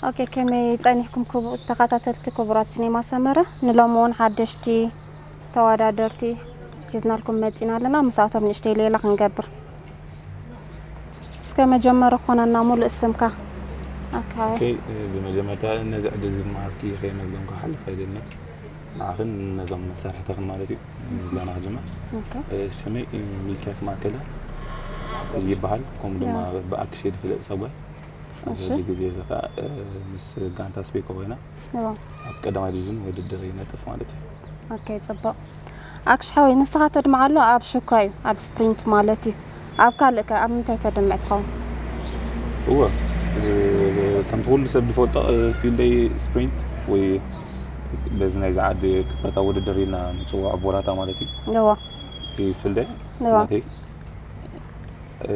ኦኬ፣ ከመይ ጸኒሕኩም ክቡ-፣ ተኸታተልቲ ክቡራት ሲኔማ ሰመረ? ንሎሚ እውን ሓደሽቲ ተወዳደርቲ ሒዝናልኩም መጺና ኣለና። ምስኣቶም ንእሽተይ ሌላ ክንገብር። እስከ መጀመሪ ኮነና ሙሉእ ስምካ። ኦኬ። ኦኬ፣ ብመጀመርታ ነዚ ዕድል ዝመሃብኪ ከየመስገንኩ ክሓልፍ ኣይደልን። ንዓኽን ነዞም መሳርሕትኽን ማለት እዩ። ምስጋና ክጅምር። ኦኬ። ስመይ ሚልኪያስ ማእከለ ይበሃል። ከምኡ ድማ ያ። ብኣክሽን ዝፍለጥ ሰብኣይ። ኣብዚ እሺ። ሕጂ ግዜ እዚ ኸኣ፣ እ፣ ምስ ጋንታ ስፔኮ ኮይና እዎ። ኣብ ቀዳማይ ዲቪዥን ውድድር ይነጥፍ ማለት እዩ። ኦኬ፣ ጽቡቕ። ኣክሽ ሓወይ፣ ንስኻ ተድምዓሉ ኣብ ሽኳ እዩ፣ ኣብ ስፕሪንት ማለት እዩ። ኣብ ካልእ ከ ኣብ ምንታይ ተድምዕ ትኸውን? እወ፣ እ፣ ከምቲ ኩሉ ሰብ ዝፈልጦ፣ እ፣ ፊልደይ ስፕሪንት ወይ በዚ ናይዚ ዓዲ ቅጽበታዊ ውድድር ኢልና ንጽውዖ ቮላታ ማለት እዩ። እዎ። እቲ ፊልደይ እዎ። ናተይ እ፣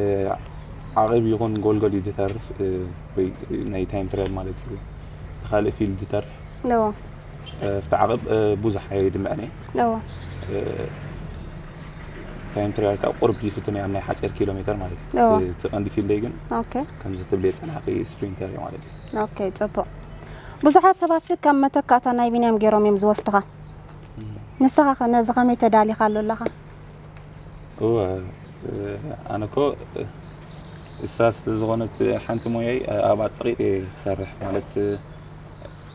ዓቐብ ይኹን ጎልጎል እዩ ዝተርፍ፣ እ፣ ወይ ናይ ታይም ትራያል ማለት እዩ። እቲ ካልእ ፊልድ ዝተርፍ። እዎ። እ፣ ኣብቲ ዓቐብ፣ እ፣ ብዙሕ ኣይድምዕን እየ። እዎ። እ፣ ታይም ትራያል ከዓ ቁሩብ ይፍትን እየ ኣብ ናይ ሓፂር ኪሎ ሜትር ማለት እዩ። እዎ። እቲ ቀንዲ ፊልደይ ግን ኦኬ። ከምዚ ትብልዮ ዝጸናሕኪ ስፕሪንተር እየ ማለት እዩ። ኦኬ፣ ጽቡቕ። ብዙሓት ሰባት ሲ ከም መተካእታ ናይ ቢንያም ገይሮም እዮም ዝወስዱኻ። እም። ንስኻ ኸ ነዚ ኸመይ ተዳሊኻሉ ኣለኻ? እወ፣ እ፣ ኣነ እኮ፣ እ፣ እሳ ስለ ዝኾነት ሓንቲ ሞያይ፣ እ፣ ኣብኣ ጸቒጠ እየ ክሰርሕ። ማለት፣ እ፣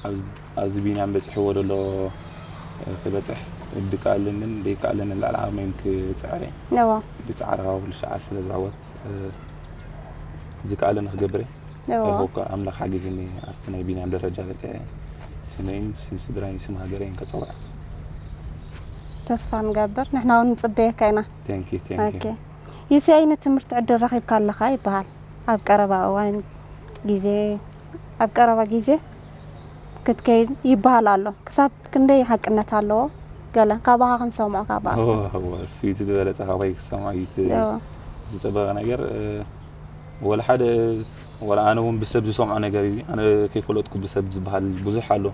ኣብ-፣ ኣብዚ ቢንያም በጺሕዎ ዘሎ፣ እ፣ ክበጽሕ ድከኣለንን ደይከኣለንን ልዕሊ ዓቕመይን ክጽዕር እየ። እወ። ብጻዕሪ ካብ ኩሉ ሸዓ ስለ ዝዕወት፣ እ፣ ዝከኣለኒ ክገብር እየ። እዎ። I hope ኣምላኽ ሓጊዝኒ ኣብቲ ናይ ቢንያም ደረጃ በጺሐ ስመይን ስም ስድራይን ስም ሃገረይን ከጸውዕ። ተስፋ ንገብር። ንሕና እውን ንጽበየካ ኢና። Thank you, thank you። ኦኬ። ዩ ሲ ኣይ ንትምህርቲ ዕድል ረኺብካ ኣለኻ ይበሃል። ኣብ ቀረባ እዋን ግዜ፣ ኣብ ቀረባ ግዜ ክትከይድ ይበሃል ኣሎ። ክሳብ ክንደይ ሓቅነት ኣለዎ? ገለ ካባኻ ክንሰምዖ፣ ካባኻ። እዎ፣ እዎ፣ እሱ እዩ እቲ ዝበለጸ ካባይ ክሰምዖ እዩ እቲ እዎ። ዝጸበቐ ነገር። እ፣ ወላ ሓደ፣ ወላ ኣነ እውን ብሰብ ዝሰምዖ ነገር እዩ። ኣነ ከይፈለጥኩ ብሰብ ዝበሃል ብዙሕ ኣሎ።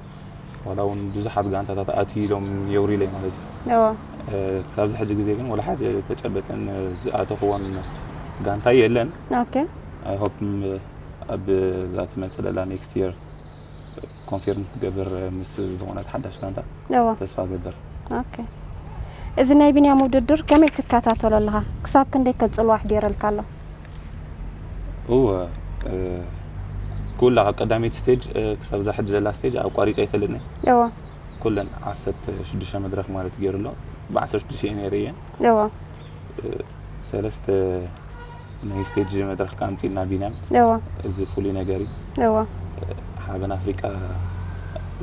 ወላ እውን ብዙሓት ጋንታታት ኣትዩ ኢሎም የውርዩለይ ማለት እዩ። እዎ። እ፣ ክሳብ እዚ ሕጂ ግዜ ግን ወላ ሓደ ተጨበጠን ዝኣተኽዎን ጋንታ የለን። ኦኬ። I hope፣ ም፣ ኣብ እዛ ትመጽእ ዘላ ኔክስት የር ኮንፊርም ክትገብር ምስ ዝኾነት ሓዳሽ ጋንታ እዎ። ተስፋ እገብር። ኦኬ። እዚ ናይ ቢንያም ውድድር ከመይ ትከታተሎ ኣለኻ? ክሳብ ክንደይ ከ ጽልዋ ኣሕዲርልካ ኣሎ? እወ፣ እ፣ ኩላ ካብ ቀዳመይቲ ስቴጅ፣ እ፣ ክሳብ እዛ ሕጂ ዘላ ስቴጅ ኣቋሪጸ ኣይፈልጥን እየ። እዎ። ኩለን ዓሰርተ ሽዱሽተ መድረኽ ማለት ገይሩ ኣሎ። ብ ዓሰርተ ሽዱሽተ እየ ነይረ እየ። እዎ። እ፣ ሰለስተ ናይ ስቴጅ መድረኽ ከኣ ኣምጺእልና ቢንያም። እዎ። እዚ ፍሉይ ነገር እዩ። እዎ። ሓበን ኣፍሪቃ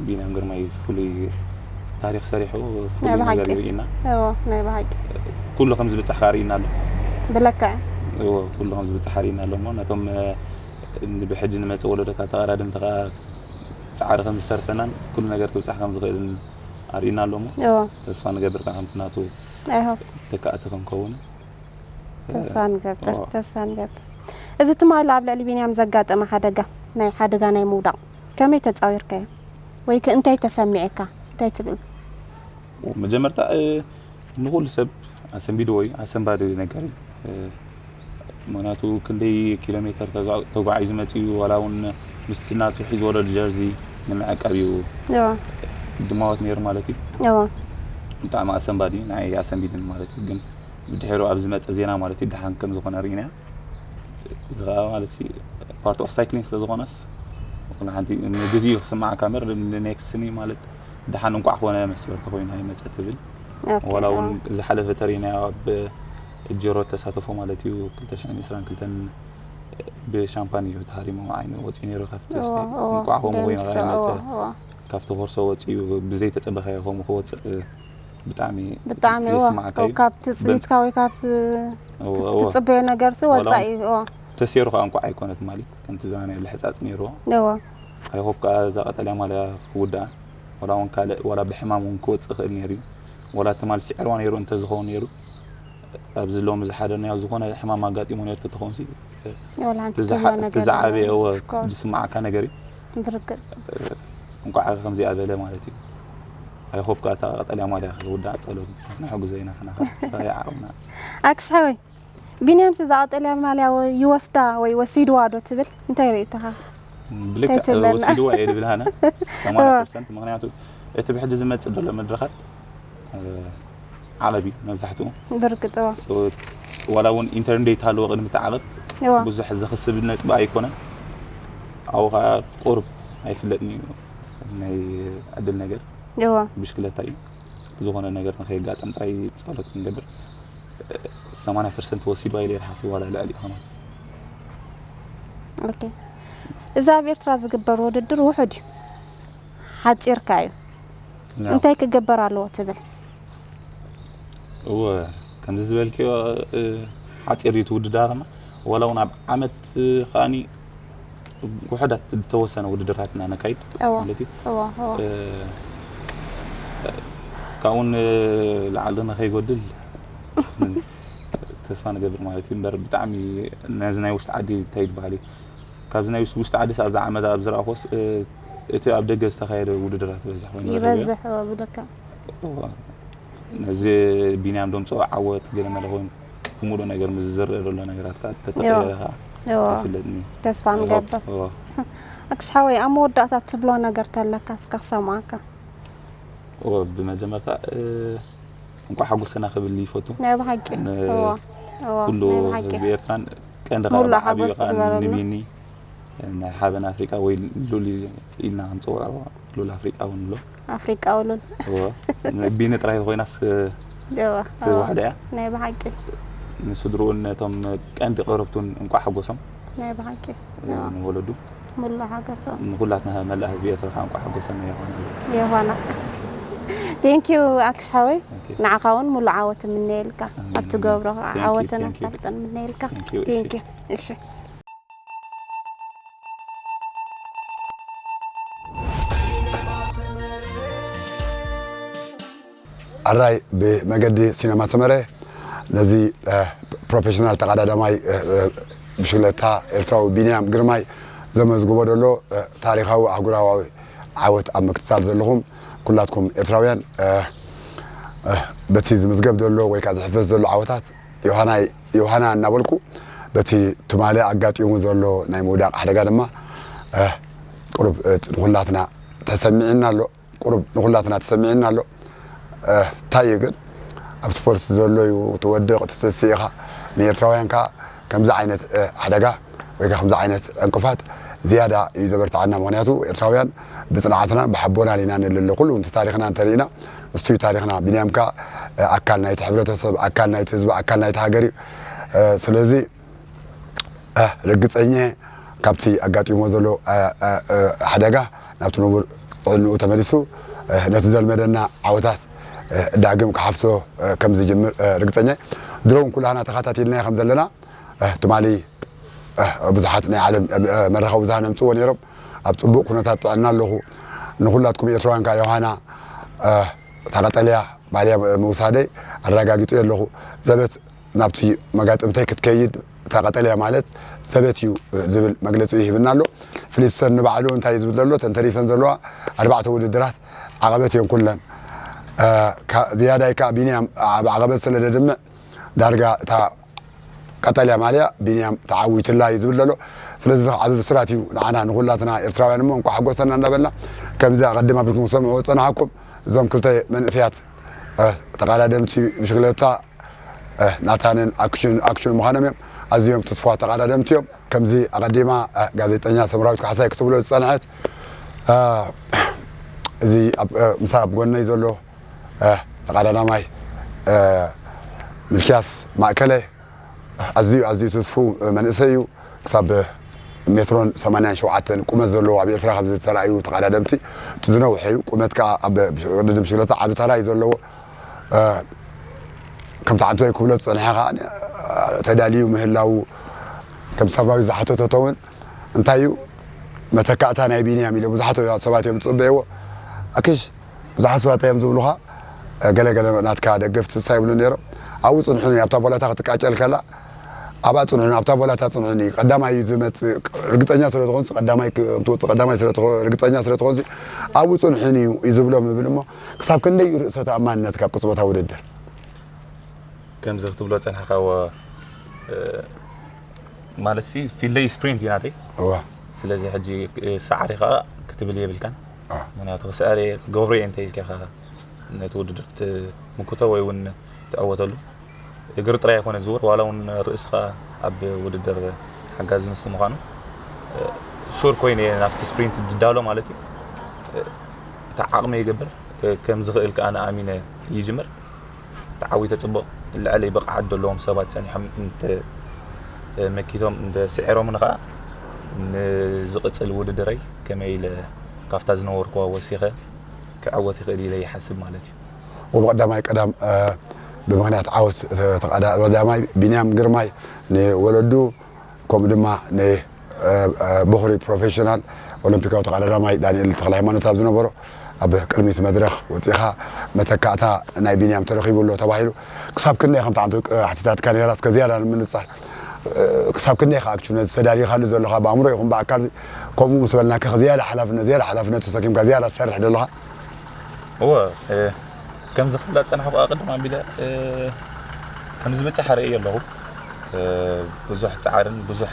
ቢንያም ግርማይ ፍሉይ ታሪኽ ሰሪሑ ፍሉይ ናይ ነገር ብሓቂ። እዩ ርኢና። እዎ፣ ናይ ብሓቂ። ኩሉ ከም ዝብጻሕ ከኣ ርኢና ኣሎ። ብልክዕ። እዎ፣ ኩሉ ከም ዝብጻሕ ርኢና ኣሎ እሞ ነቶም፣ እ፣ ብሕጂ ንመጽእ ወለዶታት ተቐዳደምቲ ከኣ ጻዕሪ ከም ዝተርፈናን ኩሉ ነገር ክብጻሕ ከም ዝኽእልን ኣርኢና ኣሎ እሞ እዎ። ተስፋ ንገብር ከኣ ከምቲ ናቱ I hope። ተካእቲ ክንከውን። ተስፋ ንገብር፣ እዎ። ተስፋ ንገብር። እዚ ትማሊ ኣብ ልዕሊ ቢንያም ዘጋጠመ ሓደጋ፣ ናይ ሓደጋ ናይ ምውዳቕ ከመይ ተጻዊርካዮ? ወይ ከ እንታይ ተሰሚዕካ? እንታይ ትብል? መጀመርታ፣ እ፣ ንኹሉ ሰብ ኣሰንቢድዎ እዩ፣ ኣሰንባዲ ነገር እዩ። እ፣ ምኽንያቱ ክንደይ ኪሎ ሜተር ተጓ-፣ ተጓዒዙ መጺኡ፣ ዋላ እውን ምስቲ ናቱ ሒዝዎ ዘሎ ጀርዚ ንምዕቃብ እዩ እዎ። ድማወት ነይሩ ማለት እዩ። እዎ። ብጣዕሚ ኣሰንባዲ እዩ፣ ንዓይ ኣሰንቢድኒ ማለት እዩ። ግን ብድሕሪኡ ኣብ ዝመጸ ዜና ማለት እዩ፣ ደሓን ከም ዝኾነ ርኢናዮ። እዚ ኸኣ ማለት ሲ ፓርት ኦፍ ሳይክሊንግ ስለ ዝኾነስ፣ ኩሉ ሓንቲ ንግዜኡ ክስምዓካ እምበር፣ ንኔክስት ስኒ ማለት ደሓን እንቋዕ ኮነ መስበርቲ ኮይኑ ኣይመጸ ትብል። ኦኬ፣ ዋላ እውን ኣዎ። ዝሓለፈ ተሪእናዮ ኣብ ጀሮ ተሳተፎ ማለት እዩ፣ ክልተ ሽሕን ዕስራን ክልተን ብሻምፓን እዩ ተሃሪሙ ዓይኑ ወጺኡ ነይሩ። ካብቲ እዎ፣ ስቴጅ እዎ። እንቋዕ ከምኡ ኮይኑ ደምስ፣ ኣይመጸ። እዎ፣ እዎ። ካብቲ ኮርሶ ወጺኡ ብዘይተጸበኻዮ ከምኡ ክወጽእ ብጣዕሚ ብጣዕሚ፣ እዎ። የስምዓካ እዩ። ካብ ትጽቢትካ በል-፣ ወይ ካብ እዎ፣ እዎ። ትጽበዮ ነገር ሲ ዋላ ወጻኢ፣ እውን እዎ። ተሴሩ ከኣ እንቋዕ ኣይኮነ ትማሊ፣ ከምቲ ዝረኣናዮ ልሕጻጽ ነይርዎ። እዎ። I hope ከኣ እዛ ቀጠልያ ማልያ ክውድኣ፣ ዋላ እውን ካልእ፣ ዋላ ብሕማም እውን ክወጽእ ይኽእል ነይሩ እዩ። ዋላ ትማሊ ስዒርዋ ነይሩ እንተዝኸውን ነይሩ፣ ኣብዚ ሎሚ ዝሓደርናዮ ዝኾነ ሕማም ኣጋጢሙ ነይሩ ተትኾንሲ፣ ዋላ ሓንቲ እቲ ዝሓ-፣ ትብሎ እቲ ነገር ዝዓበየ የለን። እዎ፣ Of course። ዝስምዓካ ነገር እዩ። ብርግጽ። እንቋዕ ከምዚኣ በለ ማለት እዩ። I hope ከኣ እታ ቀጠልያ ማልያ ክውዳእ ጸሎት ንሕግዞ ኢና ንሕና ከኣ። ሰራይ ዓቕምና። ኣክሽ ሓወይ፣ ቢንያምስ እዛ ቀጠልያ ማልያ ወ-፣ ይወስዳ ወይ ወሲድዋ ዶ ትብል? እንታይ ርእይቶኻ? ብልክዕ ከይትብለና። ወሲድዋ እየ ዝብል ሃና ሰማንያ ፐርሰንት። ምኽንያቱ እቲ ብሕጂ ዝመጽእ ዘሎ መድረኻት ዓቐብ እዩ መብዛሕትኡ። ብርግጽ እዋ። ዋላ እውን ኢንተርኔት ሃለዎ ቅድሚ እቲ ዓቐብ እዋ። ብዙሕ ዘኽስብ ነጥቢ ኣይኮነን። ኣብኡ ከዓ ቁሩብ ኣይፍለጥን እዩ ናይ ዕድል ነገር እዋ። ብሽክለታ እዩ። ዝኾነ ነገር ንኸየጋጥም ጥራይ ጸሎት ክንገብር ሰማንያ ፐርሰንት ወሲዱ ኣይለ ይሓስብ ዋላ ልዕሊ ይኾናል። ኦኬ። እዚ ኣብ ኤርትራ ዝግበር ውድድር ውሑድ እዩ። ሓጺርካ እዩ። እንታይ ክግበር ኣለዎ ትብል? እወ፣ ከምዚ ዝበልክዮ ሓፂር እዩ እቲ ውድድር። ዋላ እውን ኣብ ዓመት ከዓኒ ውሕዳት ዝተወሰነ ውድድራት ኢና ነካይድ ማለት እዩ። ካብኡ ንላዕሊ ንኸይጎድል ተስፋ ንገብር ማለት እዩ። እምበር ብጣዕሚ ነዚ ናይ ውሽጢ ዓዲ እንታይ ይበሃል እዩ፣ ካብዚ ናይ ውሽጢ ዓዲ ኣብዚ ዓመት ኣብ ዝረኣኹስ እቲ ኣብ ደገ ዝተኻየደ ውድድራት ይበዝሕ ኮይኑ ይበዝሕ። ብለካ ነዚ ቢንያም ደምፅኦ ዓወት ገለ መለ ኮይኑ ብምሉእ ነገር ምስ ዝዝረእ ዘሎ ነገራት ከዓ ተተቐየረ ከዓ ይፍለጥኒ። ተስፋ ንገብር። ኣክሽ ሓወይ ኣብ መወዳእታ ትብሎ ነገር ተለካ እስከ ክሰምዓካ። ብመጀመርታ እንኳዕ ሓጎሰና ክብል ይፈቱ። ናይ ብሓቂ ኩሉ ህዝቢ ኤርትራን ቀንዲ ከዓ ብዓብዩ ከዓ ንቢኒ ናይ ሓበን ኣፍሪቃ ወይ ሉል ኢልና ክንፅውዖ ሉል ኣፍሪቃ እውን ኣሎ። ኣፍሪቃ ውሉል። እወ። ንቢኒ ጥራይ ኮይናስ እወ፣ እወ። ትዋሕዳ እያ። ናይ ብሓቂ። ንስድርኡን ነቶም ቀንዲ ቀረብቱን እንቋዕ ሓጎሶም ናይ ብሓቂ። እወ። ንወለዱ ሙሉ ሓጎሶም። ንኩላትና መላእ ህዝቢ ኤርትራ ከዓ እንቋዕ ሓጎሰና ይኾን። የኾና። Thank you ኣክሽ ሓወይ። ንዓኻ እውን ሙሉ ዓወት እምነየልካ። ኣብ ትገብሮ ከዓ ዓወትን ኣሳልጦን እምነየልካ። Thank you። እሺ። ኣራይ ብመገዲ ሲነማ ሰመረ ነዚ ፕሮፌሽናል ተቐዳዳማይ ብሽክለታ ኤርትራዊ ቢንያም ግርማይ ዘመዝግቦ ዘሎ ታሪኻዊ ኣህጉራዊ ዓወት ኣብ ምክትታል ዘለኹም ኩላትኩም ኤርትራውያን በቲ ዝምዝገብ ዘሎ ወይ ከዓ ዝሕፈስ ዘሎ ዓወታት ዮሃናይ ዮሃና እናበልኩ በቲ ትማሊ ኣጋጢሙ ዘሎ ናይ ምውዳቕ ሓደጋ ድማ ቁሩብ ንኹላትና ተሰሚዕና ኣሎ። ቁሩብ ንኹላትና ተሰሚዕና ኣሎ። እንታይ እዩ ግን ኣብ ስፖርት ዘሎ እዩ ትወድቕ ትትስእ ኢኻ። ንኤርትራውያን ከዓ ከምዚ ዓይነት ሓደጋ ወይ ከዓ ከምዚ ዓይነት ዕንቅፋት ዝያዳ እዩ ዘበርትዓና። ምኽንያቱ ኤርትራውያን ብፅንዓትና ብሓቦና ኢና ንልለ። ኩሉ እቲ ታሪኽና እንተርኢና ንሱ እዩ ታሪኽና። ቢንያም ከዓ ኣካል ናይቲ ሕብረተሰብ፣ ኣካል ናይቲ ህዝቢ፣ ኣካል ናይቲ ሃገር እዩ። ስለዚ ርግፀኛ እየ ካብቲ ኣጋጢሞ ዘሎ ሓደጋ ናብቲ ንቡር ጥዕንኡ ተመሊሱ ነቲ ዘልመደና ዓወታት ዳግም ክሓፍሶ ከም ዝጅምር ርግፀኛ እየ። ድሮ እውን ኩላህና ተኸታቲልናዮ ከም ዘለና ትማሊ ብዙሓት ናይ ዓለም መራኸቢ ብዙሃን ኣምፅዎ ነይሮም። ኣብ ፅቡቕ ኩነታት ጥዕና ኣለኹ። ንኹላትኩም ኤርትራውያን ከዓ ዮሃና እታ ቀጠልያ ማልያ ምውሳደይ ኣረጋጊፀ ኣለኹ። ዘበት ናብቲ መጋጥምተይ ክትከይድ እታ ቀጠልያ ማለት ዘበት እዩ ዝብል መግለፂ ይህብና ኣሎ። ፊሊፕሰን ንባዕሉ እንታይ እዩ ዝብል ዘሎ? እተን ተሪፈን ዘለዋ ኣርባዕተ ውድድራት ዓቐበት እየን ኩለን። ዝያዳይ ከዓ ቢንያም ኣብ ዓቐበት ስለ ደድምዕ ዳርጋ እታ ቀጠልያ ማልያ ቢንያም ተዓዊትላ እዩ ዝብል ዘሎ። ስለዚ ዓቢ ብስራት እዩ ንዓና ንኹላትና ኤርትራውያን እሞ እንኳዕ ሓጎሰና እንዳበልና ከምዚ ኣቐድም ኣቢልኩም ክሰምዕዎ ዝጸናሕኩም እዞም ክልተ መንእሰያት ተቐዳደምቲ ብሽክለታ ናታንን ኣክሽን ኣክሽን ምዃኖም እዮም። ኣዝዮም ትስፉዋት ተቐዳደምቲ እዮም። ከምዚ ኣቐዲማ ጋዜጠኛ ሰምራዊት ካሕሳይ ክትብሎ ዝጸንሐት እዚ ምሳ ኣብ ጎነይ ዘሎ ተቐዳዳማይ ሚልክያስ ማእከለ ኣዝዩ ኣዝዩ ትስፉው መንእሰይ እዩ። ክሳብ ሜትሮን ሰማንያን ሸውዓተን ቁመት ዘለዎ ኣብ ኤርትራ ካብ ዝተራእዩ ተቐዳደምቲ እቲ ዝነውሐ እዩ። ቁመት ከዓ ኣብ ቅድድም ሽግለታ ዓቢ ተራ እዩ ዘለዎ። ከምቲ ዓንቶይ ክብሎ ዝጸንሐ ከዓ ተዳልዩ ምህላው ከም ሳባዊ ዝሓተተቶ እውን እንታይ እዩ መተካእታ ናይ ቢንያም ኢለ ብዙሓት ሰባት እዮም ዝጽበይዎ። ኣክሽ ብዙሓት ሰባት እዮም ዝብሉኻ ገለ ገለ ናትካ ደገፍቲ ንሳ ይብሉ ነይሮም። ኣብኡ ጽንሑኒ ኣብታ ቦላታ ክትቃጨል ከላ ኣብኣ ጽንሑኒ ኣብታ ቦላታ ጽንሑኒ ቀዳማይ እዩ ዝመጽእ ርግጸኛ ስለ ዝኾንሲ ቀዳማይ ከምትወጽእ ቀዳማይ ስለ ርግጸኛ ስለ ዝኾንሲ ኣብኡ ጽንሑኒ እዩ ዝብሎ ምብል እሞ ክሳብ ክንደይ እዩ ርእሰ ተኣማንነትካ ኣብ ቅጽበታዊ ውድድር ከምዚ ክትብሎ ጸንሕካዎ ማለት ሲ ፊልደይ ስፕሪንት እዩ ናተይ እዋ ስለዚ ሕጂ ሳዕሪ ከዓ ክትብል የብልካን። ምክንያቱ ክስዕር እየ ክገብሮ እየ እንተ ኢልካ ኢኻ ነቲ ውድድር ትምክቶ ወይ እውን ትዕወተሉ። እግሪ ጥራይ ኣይኮነ ዝውር፣ ዋላ እውን ርእስኻ ኣብ ውድድር ሓጋዚ ምስ ምዃኑ፣ ሹር ኮይነ እየ ናብቲ ስፕሪንት ድዳሎ ማለት እዩ። እቲ ዓቕሚ ይገብር ከም ዝኽእል ከኣ ኣነ ኣሚነ ይጅምር። ተዓዊተ ጽቡቕ ልዕለይ ብቕዓት ዘለዎም ሰባት ጸኒሖም እንተ መኪቶም እንተ ስዒሮምን ኸኣ ንዝቕጽል ውድድረይ ከመይ ኢለ ካብታ ዝነበርኩዋ ወሲኸ ክዕወት ይኽእል ኢለ ይሓስብ ማለት እዩ። ወብቐዳማይ ቀዳም ብምኽንያት ዓወት ተቐዳማይ ቢንያም ግርማይ ንወለዱ ከምኡ ድማ ንቦኽሪ ፕሮፌሽናል ኦሎምፒካዊ ተቐዳዳማይ ዳንኤል ተኽለ ሃይማኖት ኣብ ዝነበሮ ኣብ ቅድሚት መድረኽ ወፂኻ መተካእታ ናይ ቢንያም ተረኺቡ ኣሎ ተባሂሉ ክሳብ ክንደይ ከምቲ ዓንቱ ሓቲታትካ ነራ እስከ ዝያዳ ንምንፃር ክሳብ ክንደይ ከዓ ክቹ ነዚ ተዳሊኻሉ ዘለኻ ብኣእምሮ ይኹን ብኣካል ከምኡ ምስ በልናካ ዝያዳ ሓላፍነት ዝያዳ ሓላፍነት ተሰኪምካ ዝያዳ ትሰርሕ ዘለኻ እወ ከም ዝኽላ ፀናሕኩ ኣቐድም ኣቢለ ከም ዝብፅሕ ርእየ ኣለኹ ብዙሕ ፃዕርን ብዙሕ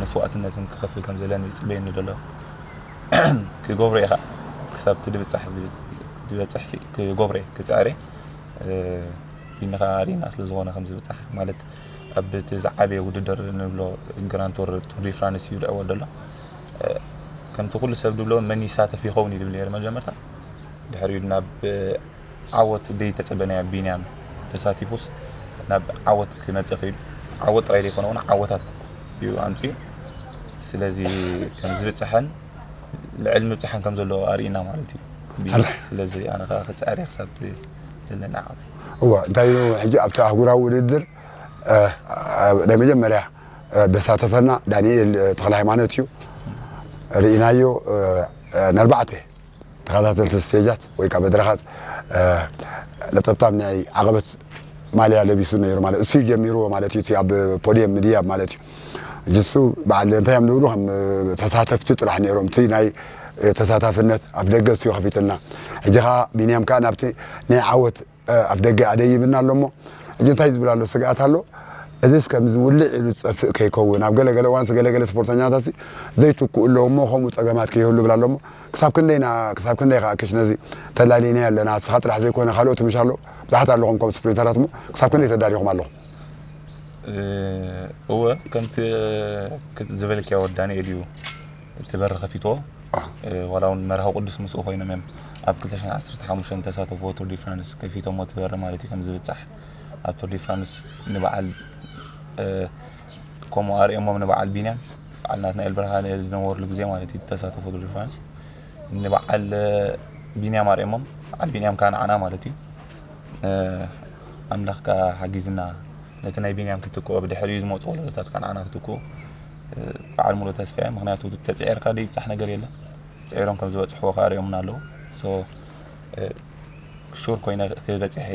መስዋእትነትን ክኸፍል ከም ዘለኒ ይፅበየኒ ዘሎ ክገብሮ ኢኻ ክሳብ ትድብፃሕ ዝበፅሕ ክገብሮ ክፅዕሬ ቢኒ ከዓ ሪና ስለ ዝኾነ ከም ዝብፃሕ ማለት ኣብ እቲ ዝዓበየ ውድድር ንብሎ ግራንድ ቱር ቱር ዲ ፍራንስ እዩ ድዕወት ዘሎ ከምቲ ኩሉ ሰብ ዝብሎ መን ይሳተፍ ይኸውን እዩ ዝብል ነይሩ መጀመርታ ድሕሪኡ ናብ ዓወት ደይ ተፀበናዮ ቢንያም ተሳቲፉስ ናብ ዓወት ክመፅእ ክኢሉ ዓወት ጥራይ ዘይኮነ እውን ዓወታት እዩ ኣምፅኡ ስለዚ ከም ዝብፅሐን ልዕሊ ምብፅሓን ከም ዘለዎ ኣርእና ማለት እዩ ቢኒ ስለዚ ኣነ ከዓ ክፅዕር እየ ክሳብ እቲ ዘለኒ ዓቕሚ እወ እንታይ ኢሉ ሕጂ ኣብቲ ኣህጉራዊ ውድድር ናይ መጀመርያ ዘሳተፈና ዳንኤል ተኽለ ሃይማኖት እዩ ርኢናዮ ነርባዕተ ተኸታተልቲ ስቴጃት ወይ ከዓ መድረኻት ነጠብጣብ ናይ ዓቐበት ማልያ ለቢሱ ነይሩ ማለት እሱ ጀሚርዎ ማለት እዩ ኣብ ፖዲየም ምድያብ ማለት እዩ እሱ በዓል እንታይ እዮም ዝብሉ ከም ተሳተፍቲ ጥራሕ ነይሮም እቲ ናይ ተሳታፍነት ኣፍ ደገ እሱ ከፊትልና ሕጂ ከዓ ቢንያም ከዓ ናብቲ ናይ ዓወት ኣፍ ደገ ኣደይብና ኣሎ እሞ ሕጂ እንታይ ዝብል ኣሎ ስግኣት ኣሎ እዚስ ከምዚ ውልዕ ኢሉ ዝፀፍእ ከይከውን ኣብ ገለገለ እዋንስ ገለገለ ስፖርተኛታት ዘይትክኡ ኣለዎ እሞ ከምኡ ፀገማት ከይህሉ ይብል ኣሎ እሞ ክሳብ ክንደይና ክሳብ ክንደይ ከዓ ክሽ ነዚ ተላሊና ኣለና ንስኻ ጥራሕ ዘይኮነ ካልኦት ምሽ ኣሎ ብዙሓት ኣለኹም ከም ስፕሪንተራት እሞ ክሳብ ክንደይ ተዳሊኹም ኣለኹም እወ ከምቲ ዝበልክያ ወዳኒ እዩ እቲ በሪ ከፊትዎ ዋላ እውን መርሃዊ ቅዱስ ምስኡ ኮይኖም እዮም ኣብ ክልተ ሽሕን ዓሰርተ ሓሙሽተን ተሳተፍዎ ቱር ዲ ፍራንስ ከፊቶሞ እቲ በሪ ማለት እዩ ከም ዝብፃሕ ኣብ ቱር ዲ ፍራንስ ንበዓል ከምኡ ኣርእዮሞም ንበዓል ቢንያም በዓል ናትናኤል ብርሃነ ዝነበርሉ ግዜ ማለት እዩ ተሳተፎ ቱር ዲ ፍራንስ ንበዓል ቢንያም ኣርእዮሞም በዓል ቢንያም ከዓ ንዓና ማለት እዩ ኣምላኽ ከዓ ሓጊዝና ነቲ ናይ ቢንያም ክትክኦ ብድሕሪኡ ዝመፁ ወለዶታት ከዓ ንዓና ክትክኡ በዓል ሙሉ ተስፋ እየ ምክንያቱ ተፅዒርካ ዘይብፃሕ ነገር የለን ፅዒሮም ከም ዝበፅሕዎ ከዓ ሪኦምና ኣለዉ ሹር ኮይነ ክበፅሕ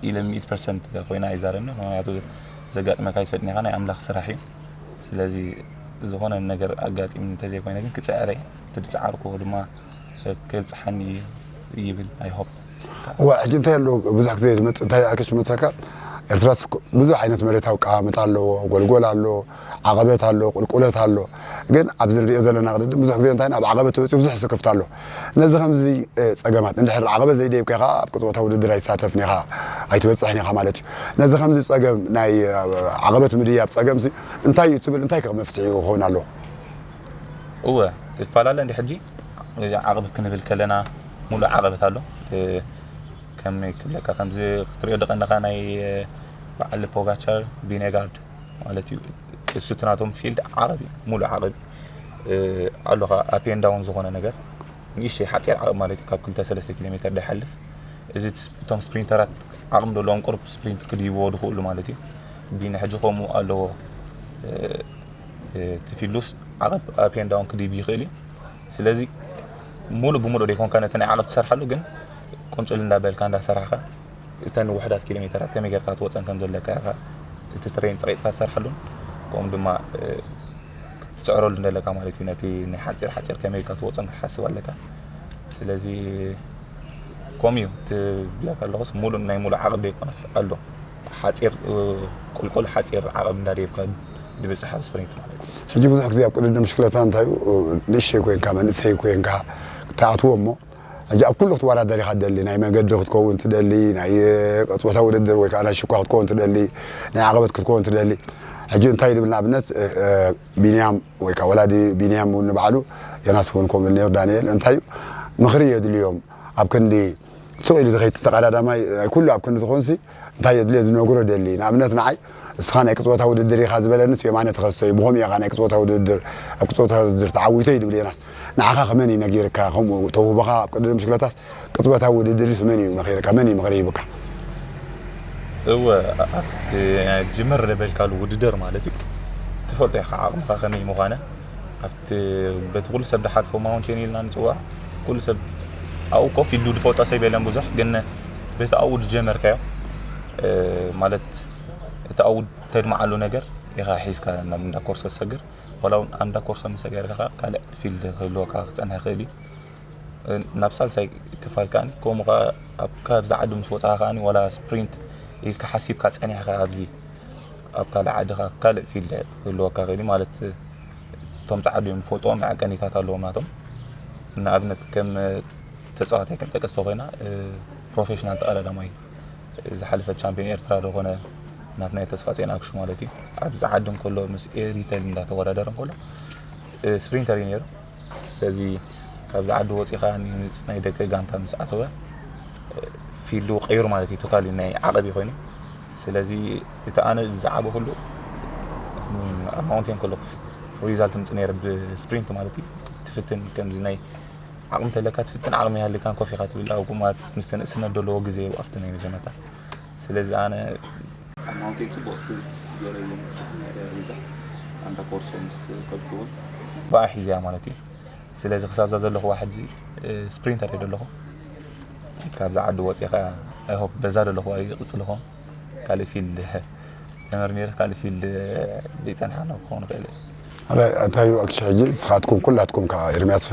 ኢለ ሚእት ፐርሰንት ኮይነ ኣይዛረብኒ ምክንያቱ ዘጋጥመካ ይትፈልጥኒ ኢኻ ናይ ኣምላኽ ስራሕ እዩ ስለዚ ዝኾነ ነገር ኣጋጢምኒ እንተዘይኮይነ ግን ክፅዕረ ትድፃዓርኩዎ ድማ ክብፅሓኒ ይብል ኣይሆፕ እዋ ሕጂ እንታይ ኣሎ ብዙሕ ግዜ ዝመፅእ እንታይ ኣክሽ መስለካ ኤርትራስ ብዙሕ ዓይነት መሬታዊ ቀማምጥ ኣለዎ ጎልጎል ኣሎ ዓቐበት ኣሎ ቁልቁለት ኣሎ ግን ኣብዚ ንሪኦ ዘለና ቅድድም ብዙሕ ግዜ እንታይ ኣብ ዓቐበት ተበፂኡ ብዙሕ ስክፍት ኣሎ ነዚ ከምዚ ፀገማት እንድሕር ዓቐበት ዘይደይብካ ኢኻ ኣብ ቅፅወታ ውድድር ኣይትሳተፍን ኢኻ ኣይትበፅሕን ኢኻ ማለት እዩ ነዚ ከምዚ ፀገም ናይ ዓቐበት ምድያብ ፀገም እንታይ እዩ ትብል እንታይ ከ መፍትሒ ክኸውን ኣለዎ እወ ይፈላለ እንዲ ሕጂ ዓቕብ ክንብል ከለና ሙሉእ ዓቐበት ኣሎ ከመይ ክብለካ ከምዚ ክትሪኦ ደቐንኻ ናይ በዓል ፖጋቻር ቪኔጋርድ ማለት እዩ እሱ እቲ ናቶም ፊልድ ዓቐብ እዩ ሙሉእ ዓቐብ ኣሎ ከዓ ኣፕ ኤንድ ዳውን ዝኾነ ነገር ንእሽተይ ሓፂር ዓቐብ ማለት እዩ ካብ ክልተ ሰለስተ ኪሎ ሜትር ደይሓልፍ እዚ እቶም ስፕሪንተራት ዓቕሚ ዘለዎም ቁሩብ ስፕሪንት ክድይብዎ ዝኽእሉ ማለት እዩ ቢኒ ሕጂ ከምኡ ኣለዎ እቲ ፊልዱስ ዓቐብ ኣፕ ኤንድ ዳውን ክድይብ ይኽእል እዩ ስለዚ ሙሉእ ብሙሉእ ዘይኮንካ ነቲ ናይ ዓቐብ ትሰርሓሉ ግን ቁንጭል እንዳበልካ እንዳሰራሕካ እተን ውሕዳት ኪሎ ሜተራት ከመይ ጌርካ ክትወፀን ከም ዘለካ ኢኻ እቲ ትሬን ፀቂጥካ ትሰርሓሉን ከምኡ ድማ ክትፅዕረሉ እንደለካ ማለት እዩ ነቲ ናይ ሓፂር ሓፂር ከመይ ኢልካ ትወፀን ክትሓስብ ኣለካ ስለዚ ከምኡ እዩ ትብለካ ኣለኹስ ሙሉእ ናይ ሙሉእ ዓቐብ ዘይኮነስ ኣሎ ሓፂር ቁልቁል ሓፂር ዓቐብ እንዳደየብካ ዝበፅሕ ኣብ ስፕሪንት ማለት እዩ። ሕጂ ብዙሕ ግዜ ኣብ ቅድድም ብሽክለታ እንታይ እዩ፣ ንእሽተይ ኮይንካ መንእሰይ ኮይንካ ትኣትዎ እሞ ሕጂ ኣብ ኩሉ ክትወዳደር ኢኻ ትደሊ። ናይ መገዲ ክትከውን ትደሊ፣ ናይ ቅጽበታዊ ውድድር ወይ ከዓ ናይ ሽኳ ክትከውን ትደሊ፣ ናይ ዓቐበት ክትከውን ትደሊ። ሕጂ እንታይ ድብል ንኣብነት እ፣ እ፣ ቢንያም ወይ ከዓ ወላዲ ቢንያም እውን ንባዕሉ ዮናስ እውን ከምኡ ነይሩ ዳንኤል እንታይ እዩ ምኽሪ የድልዮም ኣብ ክንዲ ስቕ ኢሉ ዝኸይድ ተቐዳዳማይ ናይ ኩሉ ኣብ ክንዲ ዝኾንሲ እንታይ የድልዮ ዝነግሮ ደሊ። ንኣብነት ንዓይ እስኻ ናይ ቅጽበታዊ ውድድር ኢኻ ዝበለንስ የማነ ተኸሰ እዩ። ብኸምኡ ኢኻ ናይ ቅጽበታዊ ውድድር ኣብ ቅጽበታዊ ውድድር ተዓዊቶ እዩ ድብል ዮናስ። ንዓኻ ከመን እዩ ነጊርካ? ከምኡ ተውህቦኻ ኣብ ቅድድም ብሽክለታስ ቅጽበታዊ ውድድርስ መን እዩ መኺርካ? መን እዩ ምኽሪ ሂቡካ? እወ ኣብቲ ጅምር ለበልካሉ ውድድር ማለት እዩ ትፈልጦ ኢኻ ዓቕምኻ ከመይ ምዃነ ኣብቲ በቲ ኩሉ ሰብ ዝሓልፎ ማውንቴን ኢልና ንፅውዖ ኩሉ ሰብ ኣብኡ ኮፍ ኢሉ ዝፈልጦ ሰብ የለን ብዙሕ ግን በቲ ኣብኡ ዝጀመርካዮ እ፣ ማለት እቲ ኣብኡ ተድምዓሉ ነገር ኢኻ ሒዝካ ናብ እንዳ ኮርሶ ትሰግር ዋላ እውን ኣብ እንዳ ኮርሶ ምስ ሰገርካ ካልእ ፊልድ ክህልወካ ክፀንሕ ይኽእል እዩ ናብ ሳልሳይ ክፋል ከዓኒ ከምኡ ከዓ ኣብ ካብ ዝዓዱ ምስ ወፃኻ ከዓኒ ዋላ ስፕሪንት ኢልካ ሓሲብካ ፀኒሕካ ኣብዚ ኣብ ካልእ ዓዲ ከዓ ካልእ ፊልድ ክህልወካ ክእል ማለት እቶም ፀዓዱ እዮም ዝፈልጥዎም መዐቀኒታት ኣለዎም ናቶም ንኣብነት ከም ተፃዋታይ ክንጠቀስ ተኮይና ፕሮፌሽናል ተቐዳዳማይ ዝሓለፈ ቻምፒዮን ኤርትራ ዝኾነ ናትና ተስፋ ጼና ክሹ ማለት እዩ ኣብ ዝዓዱ እንከሎ ምስ ኤሪተል እንዳተወዳደረ እንከሎ ስፕሪንተር እዩ ነይሩ ስለዚ ካብዚ ዓዲ ወፂኻ ምስ ናይ ደቂ ጋንታ ምስ ኣተወ ፊልዱ ቀይሩ ማለት እዩ ቶታሊ ናይ ዓቐብ ኮይኑ ስለዚ እቲ ኣነ ዝዓበ ኩሉ ኣብ ማውንቴን ከሎ ሪዛልት ምፅ ነይረ ብስፕሪንት ማለት እዩ ትፍትን ከምዚ ናይ ዓቕሚ ተለካ ትፍትን ዓቕሚ ያለካን ኮፍ ኢኻ ትብል ኣብ ማለት ምስ ተንእስነት ዘለዎ ግዜ ኣብቲ ናይ መጀመርታ ስለዚ ኣነ ኣብ ማውንቴን ፅቡቅ ስፕሪንት ገይረ እየ ሪዛልት ኣንዳ ኮርሶ ምስ ከድኩውን ብኣ ሒዝያ ማለት እዩ ስለዚ ክሳብዛ ዘለኹዋ ሕጂ ስፕሪንተር እየ ዘለኹ ካብዛ ዓዲ ወፂኻ ኣይሆፕ በዛ ዘለኹዋ ይቕፅልኹም ካልእ ፊልድ ተመርሚረ ካልእ ፊልድ ዘይፀንሓና ክኸውን ይኽእል እዩ ኣረ እንታይ እዩ ኣክሽ ሕጂ ንስኻትኩም ኩላትኩም ከዓ ኤርሚያስ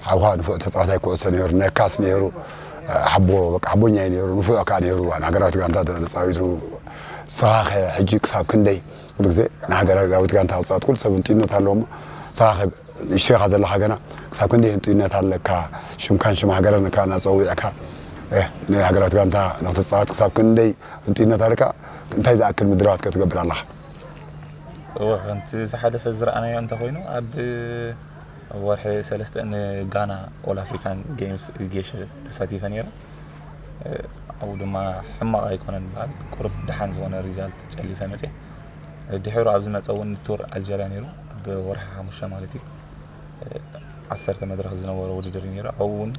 ሓውኻ ንፉዕ ተፃዋታይ ኩዕሶ ነይሩ ነካስ ነይሩ ሓቦ በቃ ሓቦኛ እዩ ነይሩ ንፉዕ ከዓ ነይሩ ንሃገራዊት ጋንታ ተፃዊቱ ንስኻ ከ ሕጂ ክሳብ ክንደይ ኩሉ ግዜ ንሃገራዊት ጋንታ ክፃወት ኩሉ ሰብ ህንጡይነት ኣለዎ እሞ ንስኻ ከ ንእሽተይ ኢኻ ዘለኻ ገና ክሳብ ክንደይ ህንጡይነት ኣለካ ሽምካን ሽም ሃገርን ከዓ እናፀዊዕካ ንሃገራዊት ጋንታ ንክትፃወት ክሳብ ክንደይ ህንጡይነት ኣለካ እንታይ ዝኣክል ምድላዋት ከ ትገብር ኣለኻ እወ ከምቲ ዝሓለፈ ዝረኣናዮ እንተኮይኑ ኣብ ወርሒ ሰለስተ ንጋና ኦል ኣፍሪካን ጌምስ ጌሸ ተሳቲፈ ነይረ ኣብኡ ድማ ሕማቕ ኣይኮነን በሃል ቁሩብ ደሓን ዝኾነ ሪዛልት ጨሊፈ መፅየ ድሕሩ ኣብ ዝመፀ እውን ቱር ኣልጀርያ ነይሩ ኣብ ወርሒ ሓሙሽተ ማለት እዩ ዓሰርተ መድረኽ ዝነበሮ ውድድር እዩ ነይሩ ኣብኡ እውን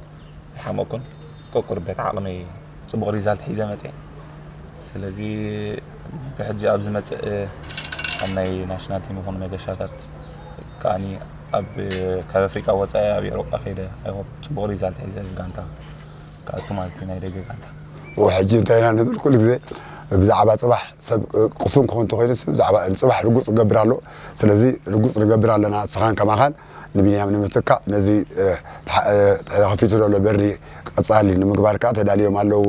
ኣይሓመቅኩን ቁርቁር ቤት ዓቕመይ ፅቡቕ ሪዛልት ሒዘ መፅየ ስለዚ ብሕጂ ኣብ ዝመፅእ ኣብ ናይ ናሽናል ቲም ይኹን መገሻታት ከዓኒ ኣብ ካብ ኣፍሪቃ ወፃኢ ኣብ ኤሮጳ ከይደ ኣይሆፕ ፅቡቕ ሪዛልት ሒዘ ጋንታ ክኣቱ ማለት እዩ ናይ ደገ ጋንታ ሕጂ እንታይ ኢና ንብል ኩሉ ግዜ ብዛዕባ ፅባሕ ሰብ ቅሱን ክኾን እንተኮይኑ ብዛዕባ ፅባሕ ርጉፅ ክገብር ኣሎ ስለዚ ርጉፅ ንገብር ኣለና ስኻን ከማኻን ንቢንያም ንምትካእ ነዚ ተኸፊቱ ዘሎ በሪ ቀፃሊ ንምግባር ከዓ ተዳልዮም ኣለዉ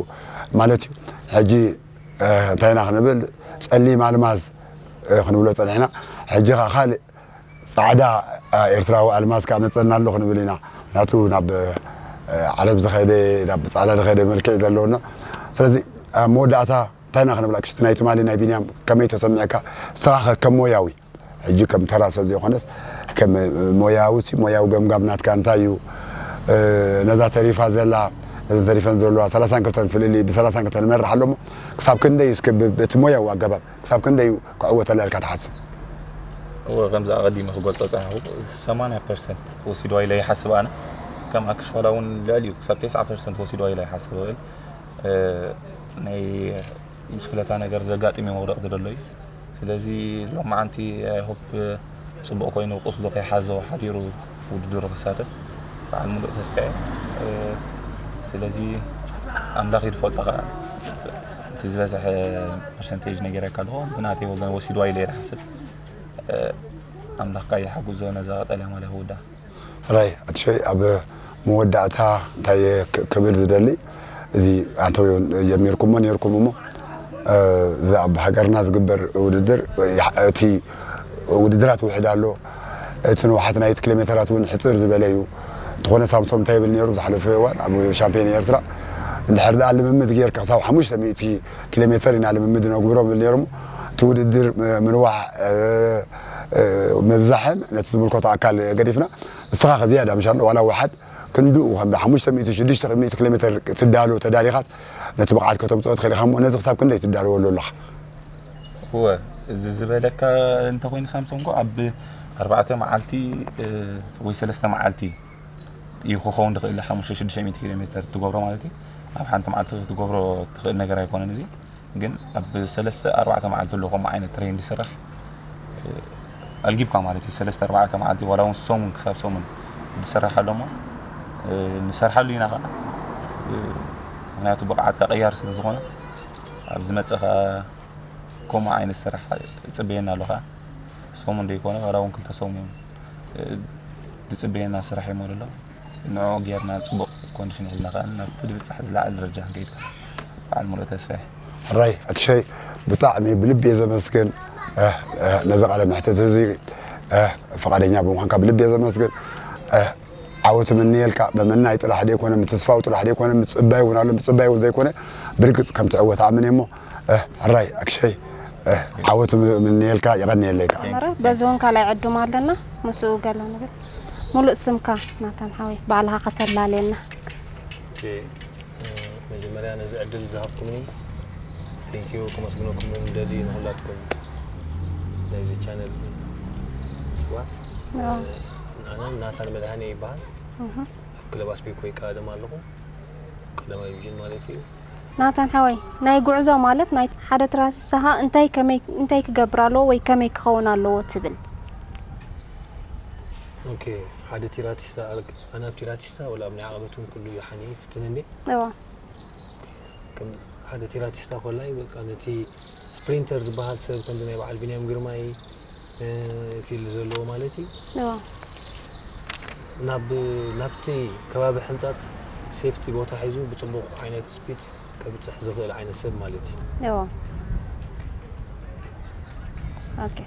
ማለት እዩ። ሕጂ እንታይ ኢና ክንብል ፀሊም ኣልማዝ ክንብሎ ፀኒሕና። ሕጂ ከዓ ካልእ ፃዕዳ ኤርትራዊ ኣልማዝ ከዓ መፀና ኣሎ ክንብል ኢና። ምክንያቱ ናብ ዓረብ ዝኸደ ናብ ፃዕዳ ዝኸደ መልክዕ ዘለውና። ስለዚ ኣብ መወዳእታ እንታይ ኢና ክንብል ኣክሽቲ ናይ ትማሊ ናይ ቢንያም ከመይ ተሰሚዕካ? ንስኻ ከም ሞያዊ ሕጂ ከም ተራ ሰብ ዘይኮነስ ከም ሞያዊ ሲ ሞያዊ ገምጋም ናትካ እንታይ እዩ? ነዛ ተሪፋ ዘላ ነዘን ተሪፈን ዘለዋ ሰላሳን ክልተን ፍልልይ ብሰላሳን ክልተን ንመርሕ ኣሎ እሞ ክሳብ ክንደይ እስከ በቲ ሞያዊ ኣገባብ ክሳብ ክንደይ እዩ ክዕወተላ ኢልካ ትሓስብ? እወ ከምዚ ኣቐዲመ ክገልጾ ጸናሕኩ ሰማንያ ፐርሰንት ወሲድዋ ኢለ ይሓስብ ኣነ ከም ኣክሽዋላ እውን ልዕሊኡ ክሳብ ተስዓ ፐርሰንት ወሲድዋ ኢለ ይሓስብ እብል ናይ ብሽክለታ ነገር ዘጋጥም እዩ መውደቕ ዝደሎ እዩ ስለዚ ሎማዓንቲ ሆፕ ፅቡቕ ኮይኑ ቁስሉ ከይሓዞ ሓዲሩ ውድድሩ ክሳተፍ በዓል ሙሉእ ተስፋ እየ ስለዚ ኣምላኽ እዩ ዝፈልጦ ከዓ እቲ ዝበዝሐ ፐርሰንቴጅ ነጊረካ ኣለኹ ብናተይ ወገን ወሲድዋ ኢለ ይሓስብ ኣምላኽ ከዓ ይሓግዞ ነዛ ቀጠልያ ማልያ ክውዳ ሕራይ ኣክሸይ ኣብ መወዳእታ እንታይ ክብል ዝደሊ እዚ ኣንተውዮ ጀሚርኩሞ ነርኩም እሞ እዚ ኣብ ሃገርና ዝግበር ውድድር እቲ ውድድራት ውሕድ ኣሎ። እቲ ንውሓት ናይቲ ኪሎ ሜተራት እውን ሕፅር ዝበለ እዩ። እንተኾነ ሳምሶም እንታይ ይብል ነይሩ ዝሓለፈ እዋን ኣብ ሻምፒዮን ኤርትራ፣ እንድሕር ደኣ ልምምድ ጌርካ ክሳብ ሓሙሽተ ሚእቲ ኪሎ ሜተር ኢና ልምምድ ነግብሮ ብል ነይሩ። እቲ ውድድር ምንዋሕ ምብዛሕን ነቲ ዝምልከቶ ኣካል ገዲፍና፣ ንስኻ ከ ዝያዳ ምሻሎ ዋላ ውሓድ ክንድኡ ከም ሓሙሽተ ሚእቲ ሽዱሽተ ሚእቲ ኪሎ ሜተር ትዳሎ ተዳሊኻስ ነቲ ብቕዓት ከተምፅኦ ትኽእል ኢኻ እሞ ነዚ ክሳብ ክንደይ ትዳለወሉ ኣለኻ? እወ፣ እዚ ዝበለካ እንተኾይኑ ሳምሶንጎ ኣብ ኣርባዕተ መዓልቲ ወይ ሰለስተ መዓልቲ እዩ ክኸውን ዝኽእል። ሓሙሽተ ሽዱሽተ ሚእቲ ኪሎ ሜተር ትገብሮ ማለት እዩ። ኣብ ሓንቲ መዓልቲ ክትገብሮ ትኽእል ነገር ኣይኮነን። እዚ ግን ኣብ ሰለስተ ኣርባዕተ መዓልቲ ኣሎ ከምኡ ዓይነት ትሬን ዝስራሕ ኣልጊብካ ማለት እዩ። ሰለስተ ኣርባዕተ መዓልቲ ዋላ እውን ሰሙን ክሳብ ሰሙን ዝስራሕ ኣሎ እሞ ንሰርሓሉ ኢና ከዓ። ምክንያቱ ብቕዓትካ ቅያር ስለ ዝኾነ ኣብ ዝመፅእ ከዓ ከምኡ ዓይነት ስራሕ ይፅበየና ኣሎ ከዓ። ሰሙን ዘይኮነ ዋላ እውን ክልተ ሰሙን ዝፅበየና ስራሕ እዩ ማለት ኣሎ። ንዕኡ ጌርና ፅቡቕ ኮንዲሽን ሒዝና ከዓ ናብቲ ዝበፅሕ ዝለዓለ ደረጃ ክንከይድ ከዓ በዓል ሙሉእ ተስፋ እየ። ሕራይ ኣክሸይ፣ ብጣዕሚ ብልቢ እየ ዘመስግን ነዚ ቃለ መሕትት እዚ ፈቃደኛ ብምዃንካ ብልቢ እየ ዘመስግን። ዓወት ምንየልካ። መመናይ ጥራሕ ደይኮነ፣ ምትስፋው ጥራሕ ደይኮነ፣ ምጽባይ እውን ኣሎ። ምጽባይ እውን ዘይኮነ ብርግጽ ከም ትዕወት ኣምን እየ እሞ ሕራይ ኣክሸይ ዓወት ምንየልካ። የቐንየለይ ከዓ። በዚ እውን ካልኣይ ዕዱም ኣለና፣ ምስኡ ገለ ንብል። ሙሉእ ስምካ ናታን ሓወይ ባዕልኻ ከተላልየና። መጀመርያ ነዚ ዕድል ዝሃብኩምኒ ቴንኪዩ ከመስግነኩም እንደሊ ንኹላትኩም ናይዚ ቻነል ስዋት። ኣነ ናታን መድሃኔ ይበሃል። ኣብ ክለብ ኣስቤኮ ይቀዳደም ኣለኹ። ቀዳማይ ዲቪዥን ማለት እዩ። ናታን ሓወይ፣ ናይ ጉዕዞ ማለት ናይ ሓደ ትራስሳኻ እንታይ ከመይ እንታይ ክገብር ኣለዎ ወይ ከመይ ክኸውን ኣለዎ ትብል? ኦኬ፣ ሓደ ቲራቲስታ ኣነ ኣብ ቲራቲስታ ወላ ኣብ ናይ ዓቐበት እውን ኩሉ ይሓኒ ይፍትን እንዴ? እዋ። ከም ሓደ ቲራቲስታ ኮላይ በቃ ነቲ ስፕሪንተር ዝበሃል ሰብ ከምዚ ናይ በዓል ቢንያም ግርማይ ፊልድ ዘለዎ ማለት እዩ ናብ ናብቲ ከባቢ ሕንፃት ሴፍቲ ቦታ ሒዙ ብፅቡቕ ዓይነት ስፒድ ከብፅሕ ዝኽእል ዓይነት ሰብ ማለት እዩ። እዎ። ኦኬ።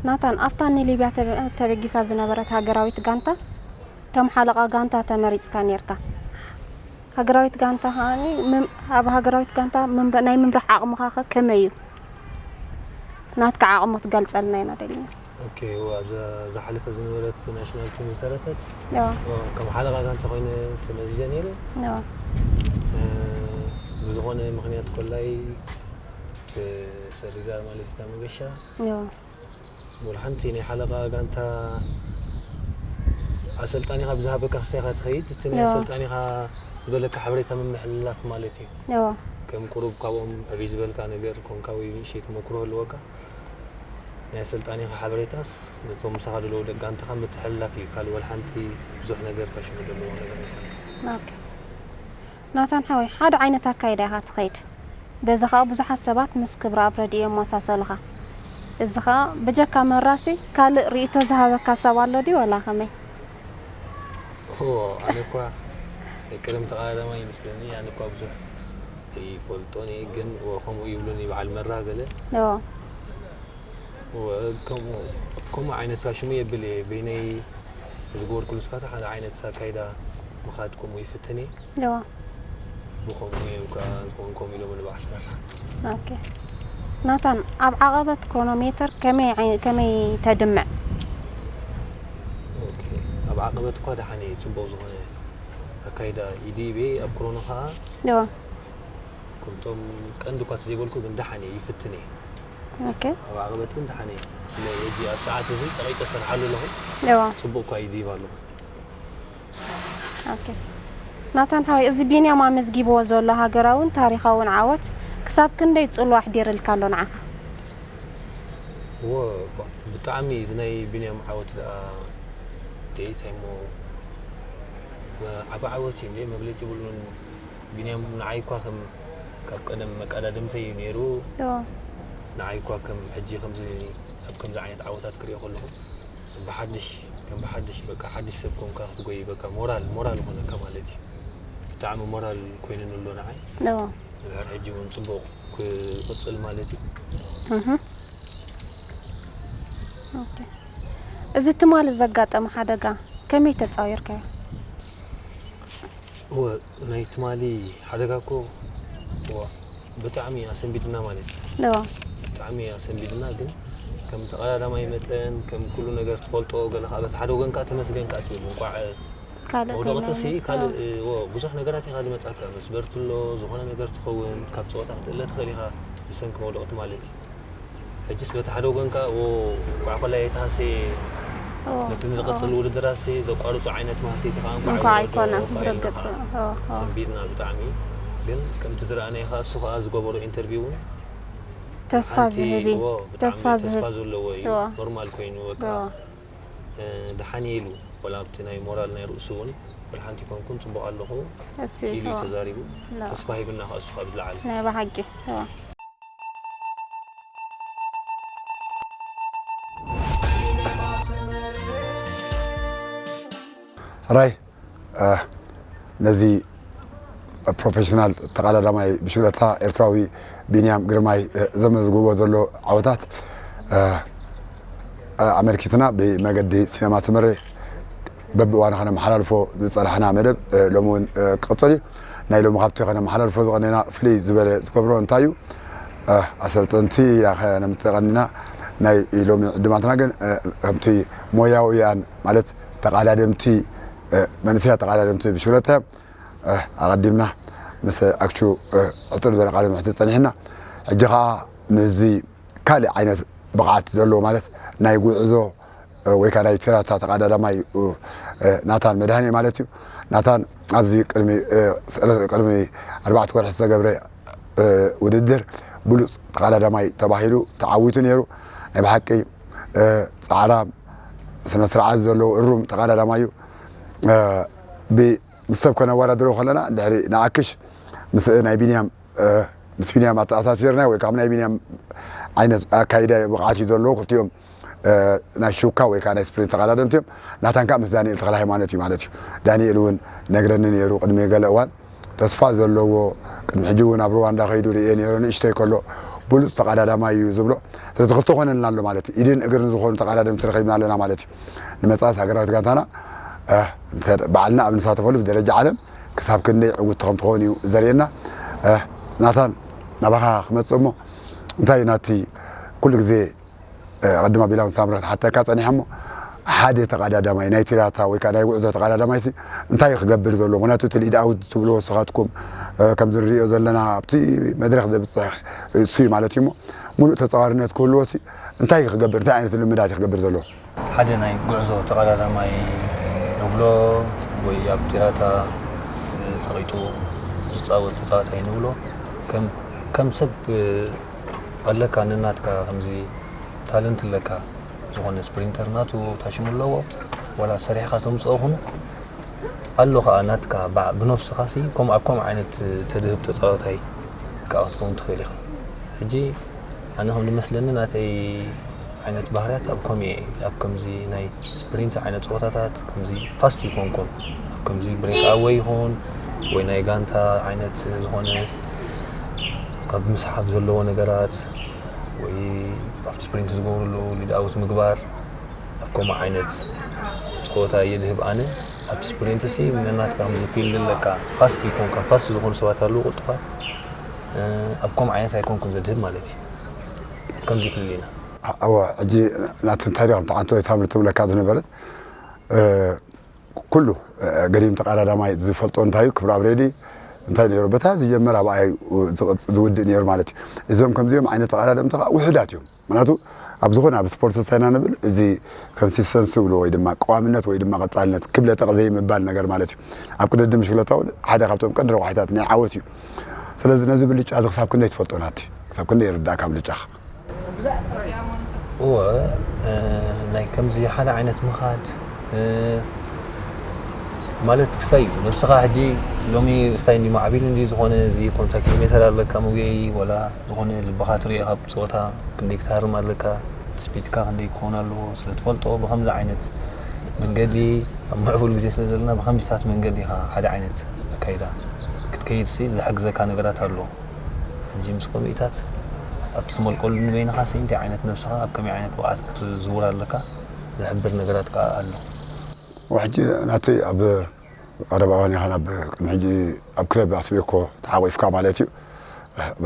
ናታን፣ ኣብታ ንሊብያ ተበጊሳ ዝነበረት ሃገራዊት ጋንታ ከም ሓለቓ ጋንታ ተመሪጽካ ኔርካ። ሃገራዊት ጋንታ ከኣ ኣብ ሃገራዊት ጋንታ ናይ ምምራሕ ዓቕምኻ ከ ከመይ እዩ? ናትካ ዓቕሚ ክትገልጸልና ኢና ደሊና። ኦኬ፣ እዋ፣ ዝሓለፈ ዝነበረት ናሽናል ቲም ዝተረፈት፣ እዋ፣ ከም ሓለቓ ጋንታ ኮይነ ተመዚዘ ነይረ። እዋ። ብዝኾነ ምኽንያት ኮላይ ተሰሪዛ ማለት እታ መገሻ። እዋ። ወላ ሓንቲ ናይ ሓለቓ ጋንታ ኣሰልጣኒኻ ብዝሃበካ ክሳይኻ ትኸይድ፣ እቲ ናይ ኣሰልጣኒኻ ዝበለካ ሓበሬታ ምምሕልላፍ ማለት እዩ። እዎ። ከም ቁሩብ ካብኦም ዕብይ ዝበልካ ነገር ኮንካ ወይ ንእሽተይ ተመክሮ ህልወካ ናይ ኣሰልጣኒኻ ሓበሬታስ ነቶም ምሳኻ ዘለዉ ደቂ ጋንታኻ ምትሕልላፍ እዩ። ካልእ ወላ ሓንቲ ብዙሕ ነገር ፋሽኑ ዘለዎ ነገር ኣይኮነን። ኦኬ። ናታን ሓወይ፣ ሓደ ዓይነት ኣካይዳ ኢኻ ትኸይድ። በዚ ኸኣ ብዙሓት ሰባት ምስ ክብረኣብ ረድኢ የመሳሰሉኻ። እዚ ኸኣ ብጀካ መራሲ ካልእ ርእይቶ ዝሃበካ ሰብ ኣሎ ድዩ ወላ ኸመይ? ኦ ኣነ እኳ ናይ ቀደም ተቓዳዳማይ ይመስለኒ። ኣነ እኳ ብዙሕ ኣይፈልጦን እየ፣ ግን ኦ ከምኡ ይብሉኒ በዓል መራ ገለ። ኦ ከምኡ ከምኡ ዓይነት ፋሽኑ የብል እየ በይነይ ዝገበርኩሉ ስካታ ሓደ ዓይነት ኣካይዳ ምኻድ ከምኡ ይፍትን እየ። እዋ። ብኸምኡ እዮም ከዓ ከምኡ ኢሎም ንባዕልናታ። ኦኬ። ናታን፣ ኣብ ዓቐበት ኮኖ ሜትር ከመይ ዓይ- ከመይ ተድምዕ? ኦኬ። ኣብ ዓቐበት እኳ ደሓን እየ፣ ፅቡቕ ዝኾነ ኣካይዳ ኢዲ ይበ ኣብ ክሮኖ ከዓ እዋ። ከምቶም ቀንዲ እኳ ዘይበልኩ ግን ደሓን እየ፣ ይፍትን እየ። ኦኬ። ኣብ ዓቐበት ግን ደሓን እየ። ብፍላይ ሕጂ ኣብ ሰዓት እዚ ፀቒጠ ሰርሓሉ ኣለኹ። እዋ። ፅቡቕ እኳ ኢዲ ይባ ኣለኹ። ኦኬ ናታን ሓወይ፣ እዚ ቢንያም ኣመዝጊብዎ ዘሎ ሃገራውን ታሪኻውን ዓወት ክሳብ ክንደይ ጽልዋ ኣሕዲርልካ ኣሎ ንዓኻ? እወ፣ ብ- ብጣዕሚ እዚ ናይ ቢንያም ዓወት ደኣ ደይታይ እሞ መ- ዓቢ ዓወት እዩ እንዴ፣ መግለጺ የብሉን። ቢንያም ንዓይ እኳ ከም ካብ ቀደም መቀዳድምተይ እዩ ነይሩ። እዎ። ንዓይ እኳ ከም ሕጂ ከምዚ ኣብ ከምዚ ዓይነት ዓወታት ክሪኦ ከለኹ ብሓድሽ ከም ብሓድሽ በቃ ሓድሽ ሰብ ኮንካ ክትጎይ በቃ ሞራል ሞራል ይኾነካ ማለት እዩ። ብጣዕሚ ሞራል ኮይኑኒ ኣሎ ንዓይ። እዎ። ድሕር ሕጂ እውን ፅቡቕ ክቕፅል ማለት እዩ። እህ። እዚ ትማሊ ዘጋጠመ ሓደጋ ከመይ ተጻዊርካዮ? እወ፣ ናይ ትማሊ ሓደጋ እኮ እወ፣ ብጣዕሚ ኣሰንቢድና ማለት እዩ። እዋ ብጣዕሚ ኣሰንቢድና፣ ግን ከም ተቐዳዳማይ መጠን ከም ኩሉ ነገር ትፈልጦ ገለ ከዓ በቲ ሓደ ወገን ከዓ ተመስገን ከዓ ትብል። እንኳዕ ካልእ መውደቕቲ ከይመውት፣ ሲ ካልእ እዋ። እዎ፣ ብዙሕ ነገራት ኢኻ ዝመጻካ፣ መስበርቲ ኣሎ፣ ዝኾነ ነገር ትኸውን፣ ካብ ፀወታ ክትእለ ትኽእል ኢኻ፣ ብሰንኪ መውደቕቲ ማለት እዩ። ሕጅስ በቲ ሓደ ወገን ከዓ እዎ፣ እንኳዕ ኮላይ ኣይትሃስየ፣ እዎ፣ ነቲ እዎ። ዝቕጽል ውድድራት ሲ ዘቋርጾ ዓይነት ማህሰይቲ ከዓ እንኳዕ እንኳዕ ኣይወረዶ ኣይኮነ፣ ኢልና ብርግጽ፣ እዎ፣ እዎ። ሰንቢድና ብጣዕሚ። ግን ከምቲ ዝረኣናዮ ከዓ እሱ ከዓ ዝገበሮ ኢንተርቪው እውን ተስፋ ሓንቲ ዝህብ እዩ። እዎ፣ ብጣዕሚ ተስፋ ዝህብ። ተስፋ ዘለዎ እዩ። እዎ። ኖርማል ኮይኑ በቃ እዎ። እ፣ ደሓን እየ ኢሉ፣ ወላ ኣብቲ ናይ ሞራል ናይ ርእሱ እውን ወላ ሓንቲ ኣይኮንኩን፣ ጽቡቕ ኣለኹ እሱ እዩ ኢሉ እዩ ተዋ። ተዛሪቡ። ላ። ተስፋ ሂብና ከዓ እሱ ካብ ዝለዓለ ናይ ብሓቂ ተዋ። ራይ እ፣ ነዚ ፕሮፌሽናል ተቐዳዳማይ ብሽግለታ ኤርትራዊ ቢንያም ግርማይ እ፣ ዘመዝግቦ ዘሎ ዓወታት እ፣ እ፣ ኣመልኪትና ብመገዲ ሲነማ ስመረ በብእዋኑ ከነመሓላልፎ ዝጸናሕና መደብ እ፣ ሎሚ እውን እ፣ ክቕጽል እዩ። ናይ ሎሚ ካብቲ ከነመሓላልፎ ዝቐነና ፍልይ ዝበለ ዝገብሮ እንታይ እዩ? እ፣ ኣሰልጠንቲ ኢና ከነምጽእ ቀኒና። ናይ ሎሚ ዕድማትና ግን እ፣ ከምቲ ሞያውያን ማለት ተቓዳደምቲ እ፣ መንእሰያት ተቓዳደምቲ ብሽግለታ እዮም። እ፣ ኣቐዲምና ምስ ኣክቹ እ፣ ዕጡር ዝበለ ቃለ ምሕትት ጸኒሕና። ሕጂ ከዓ ምስዚ ካልእ ዓይነት ብቕዓት ዘለዎ ማለት ናይ ጉዕዞ እ፣ ወይ ከዓ ናይ ቴራታ ተቐዳዳማይ እ፣ እ፣ ናታን መድሃኔ ማለት እዩ። ናታን ኣብዚ ቅድሚ እ፣ ሰለ- ቅድሚ ኣርባዕተ ወርሒ ዝተገብረ እ፣ ውድድር ብሉፅ ተቐዳዳማይ ተባሂሉ ተዓዊቱ ነይሩ። ናይ ብሓቂ እ፣ ፃዕራም ስነ ስርዓት ዘለዎ እሩም ተቐዳዳማይ እዩ። እ፣ ብ- ምስ ሰብ ከነወዳድሮ ከለና ድሕሪ ንኣክሽ ምስ ናይ ቢንያም እ፣ ምስ ቢንያም ኣተኣሳሲርና ወይ ካብ ናይ ቢንያም ዓይነት ኣካይዳ ብቕዓት እዩ ዘለዎ። ክልቲኦም እ፣ ናይ ሹካ ወይ ከዓ ናይ ስፕሪንት ተቐዳደምቲ እዮም። ናታን ከዓ ምስ ዳንኤል ተኽለ ሃይማኖት እዩ ማለት እዩ። ዳንኤል እውን ነግረኒ ነይሩ ቅድሚ ገለ እዋን ተስፋ ዘለዎ ቅድሚ ሕጂ እውን ኣብ ሩዋንዳ ከይዱ ርእየ ነይሩ ንእሽተይ ከሎ ብሉፅ ተቐዳዳማይ እዩ ዝብሎ። ስለዚ ክልተ ኮነልና ኣሎ ማለት እዩ። ኢድን እግርን ዝኾኑ ተቐዳደምቲ ረኺብና ኣለና ማለት እዩ። ንመፃስ ሃገራዊት ጋንታና እ፣ እንተ ባዕልና ኣብ ንሳተፈሉ ብደረጃ ዓለም ክሳብ ክንደይ ዕውትቲ ከም ትኸውን እዩ ዘርእየና። እ፣ ናታን ናባኻ ክመፅእ እሞ እንታይ ናቲ ኩሉ ግዜ እ፣ ቅድም ኣቢላ እውን ሳምረ ክትሓተካ ፀኒሐ እሞ ሓደ ተቐዳዳማይ ናይ ቲራታ ወይ ከዓ ናይ ጉዕዞ ተቐዳዳማይ ሲ እንታይ እዩ ክገብር ዘለዎ? ምክንያቱ እቲ ሊድ ኣውት ትብልዎ ንስኻትኩም እ፣ ከም ዝንሪኦ ዘለና ኣብቲ መድረክ ዘብፅሕ እሱ እዩ ማለት እዩ እሞ ሙሉእ ተፃዋርነት ክህልዎ ሲ እንታይ እዩ ክገብር? እንታይ ዓይነት ልምዳት እዩ ክገብር ዘለዎ? ሓደ ናይ ጉዕዞ ተቐዳዳማይ ንብሎ ወይ ኣብ ቴራታ ጸቒጡ ዝጻወት ተጻዋታይ ንብሎ ከም ከም ሰብ ኣለካ ነናትካ ከምዚ ታለንት ኣለካ ዝኾነ ስፕሪንተር ናቱ ታሽሙ ኣለዎ ወላ ሰሪሕካ ተምጽኦ ኩን ኣሎ ከኣ ናትካ ብዓ- ብነብስኻ ሲ ከም ኣብ ከምኡ ዓይነት ተድህብ ተጻዋታይ ከኣ ክትከውን ትኽእል ኢኻ። ሕጂ ኣነ ከም ዝመስለኒ ናተይ ዓይነት ባህርያት ኣብ ከምኡ እየ ኣብ ከምዚ ናይ ስፕሪንት ዓይነት ፀወታታት ከምዚ ፋስት ይኮንኩን ኣብ ከምዚ ብሬክ ኣወይ ይኹን ወይ ናይ ጋንታ ዓይነት ዝኾነ ካብ ምስሓብ ዘለዎ ነገራት ወይ ኣብቲ ስፕሪንት ዝገብሩ ኣለዉ ሊድ ኣውት ምግባር ኣብ ከምኡ ዓይነት ፀወታ እየ ዝህብ ኣነ ኣብቲ ስፕሪንት ሲ መናትካ ከምዚ ፊልድ ኣለካ ፋስት ይኮንካ ፋስት ዝኾኑ ሰባት ኣለዉ ቅልጡፋት ኣብ ከምኡ ዓይነት ኣይኮንኩን ዘድህብ ማለት እዩ ከምዚ ፍልልይና እወ ሕጂ ናቲ እንታይ ዲኹም ተዓንቶ ወይ ታምር ትብለካ ዝነበረት ኩሉ ገዲም ተቐዳዳማይ ዝፈልጦ እንታይ እዩ ክብሪ ኣብ ሬዲ እንታይ ነይሩ በታ ዝጀመር ኣብኣይ ዝውድእ ነይሩ ማለት እዩ እዞም ከምዚኦም ዓይነት ተቐዳደምቲ ከዓ ውሕዳት እዮም ምክንያቱ ኣብ ዝኾነ ኣብ ስፖርት ሳይና ንብል እዚ ኮንሲስተንሲ ብሎ ወይ ድማ ቀዋምነት ወይ ድማ ቀፃልነት ክብለ ጠቕ ዘይምባል ነገር ማለት እዩ ኣብ ቅድድም ሽግለታ እውን ሓደ ካብቶም ቀንዲ ረቋሒታት ናይ ዓወት እዩ ስለዚ ነዚ ብልጫ እዚ ክሳብ ክንደይ ትፈልጦ ናቲ ክሳብ ክንደይ ይርዳእካ ብልጫኻ እወ ናይ ከምዚ ሓደ ዓይነት ምኻድ ማለት ክስታይ እዩ ነብስኻ ሕጂ ሎሚ ስታይ እንዲ ማዕቢሉ እንዲ ዝኾነ እዚ ኮንታ ኪሎ ሜተር ኣለካ መጉየይ ወላ ዝኾነ ልብኻ ትሪኦ ካብ ፀወታ ክንደይ ክትሃርም ኣለካ ስፒድካ ክንደይ ክኸውን ኣለዎ ስለ ትፈልጦ ብከምዚ ዓይነት መንገዲ ኣብ ምዕቡል ግዜ ስለ ዘለና ብከምዚታት መንገዲ ኢኻ ሓደ ዓይነት ኣካይዳ ክትከይድ ሲ ዝሕግዘካ ነገራት ኣሎ ሕጂ ምስ ኮሚታት ኣብቲ ትመልቀሉ ንበይንኻሲ እንታይ ዓይነት ነብስኻ ኣብ ከመይ ዓይነት ብቕዓት ክትዝውር ኣለካ ዝሕብር ነገራት ከኣ ኣሎ። ወሕጂ ናተይ ኣብ ቀረባ እዋን ይኹን ኣብ ቅድሚ ሕጂ ኣብ ክለብ ኣስቤኮ ተሓቂፍካ ማለት እዩ።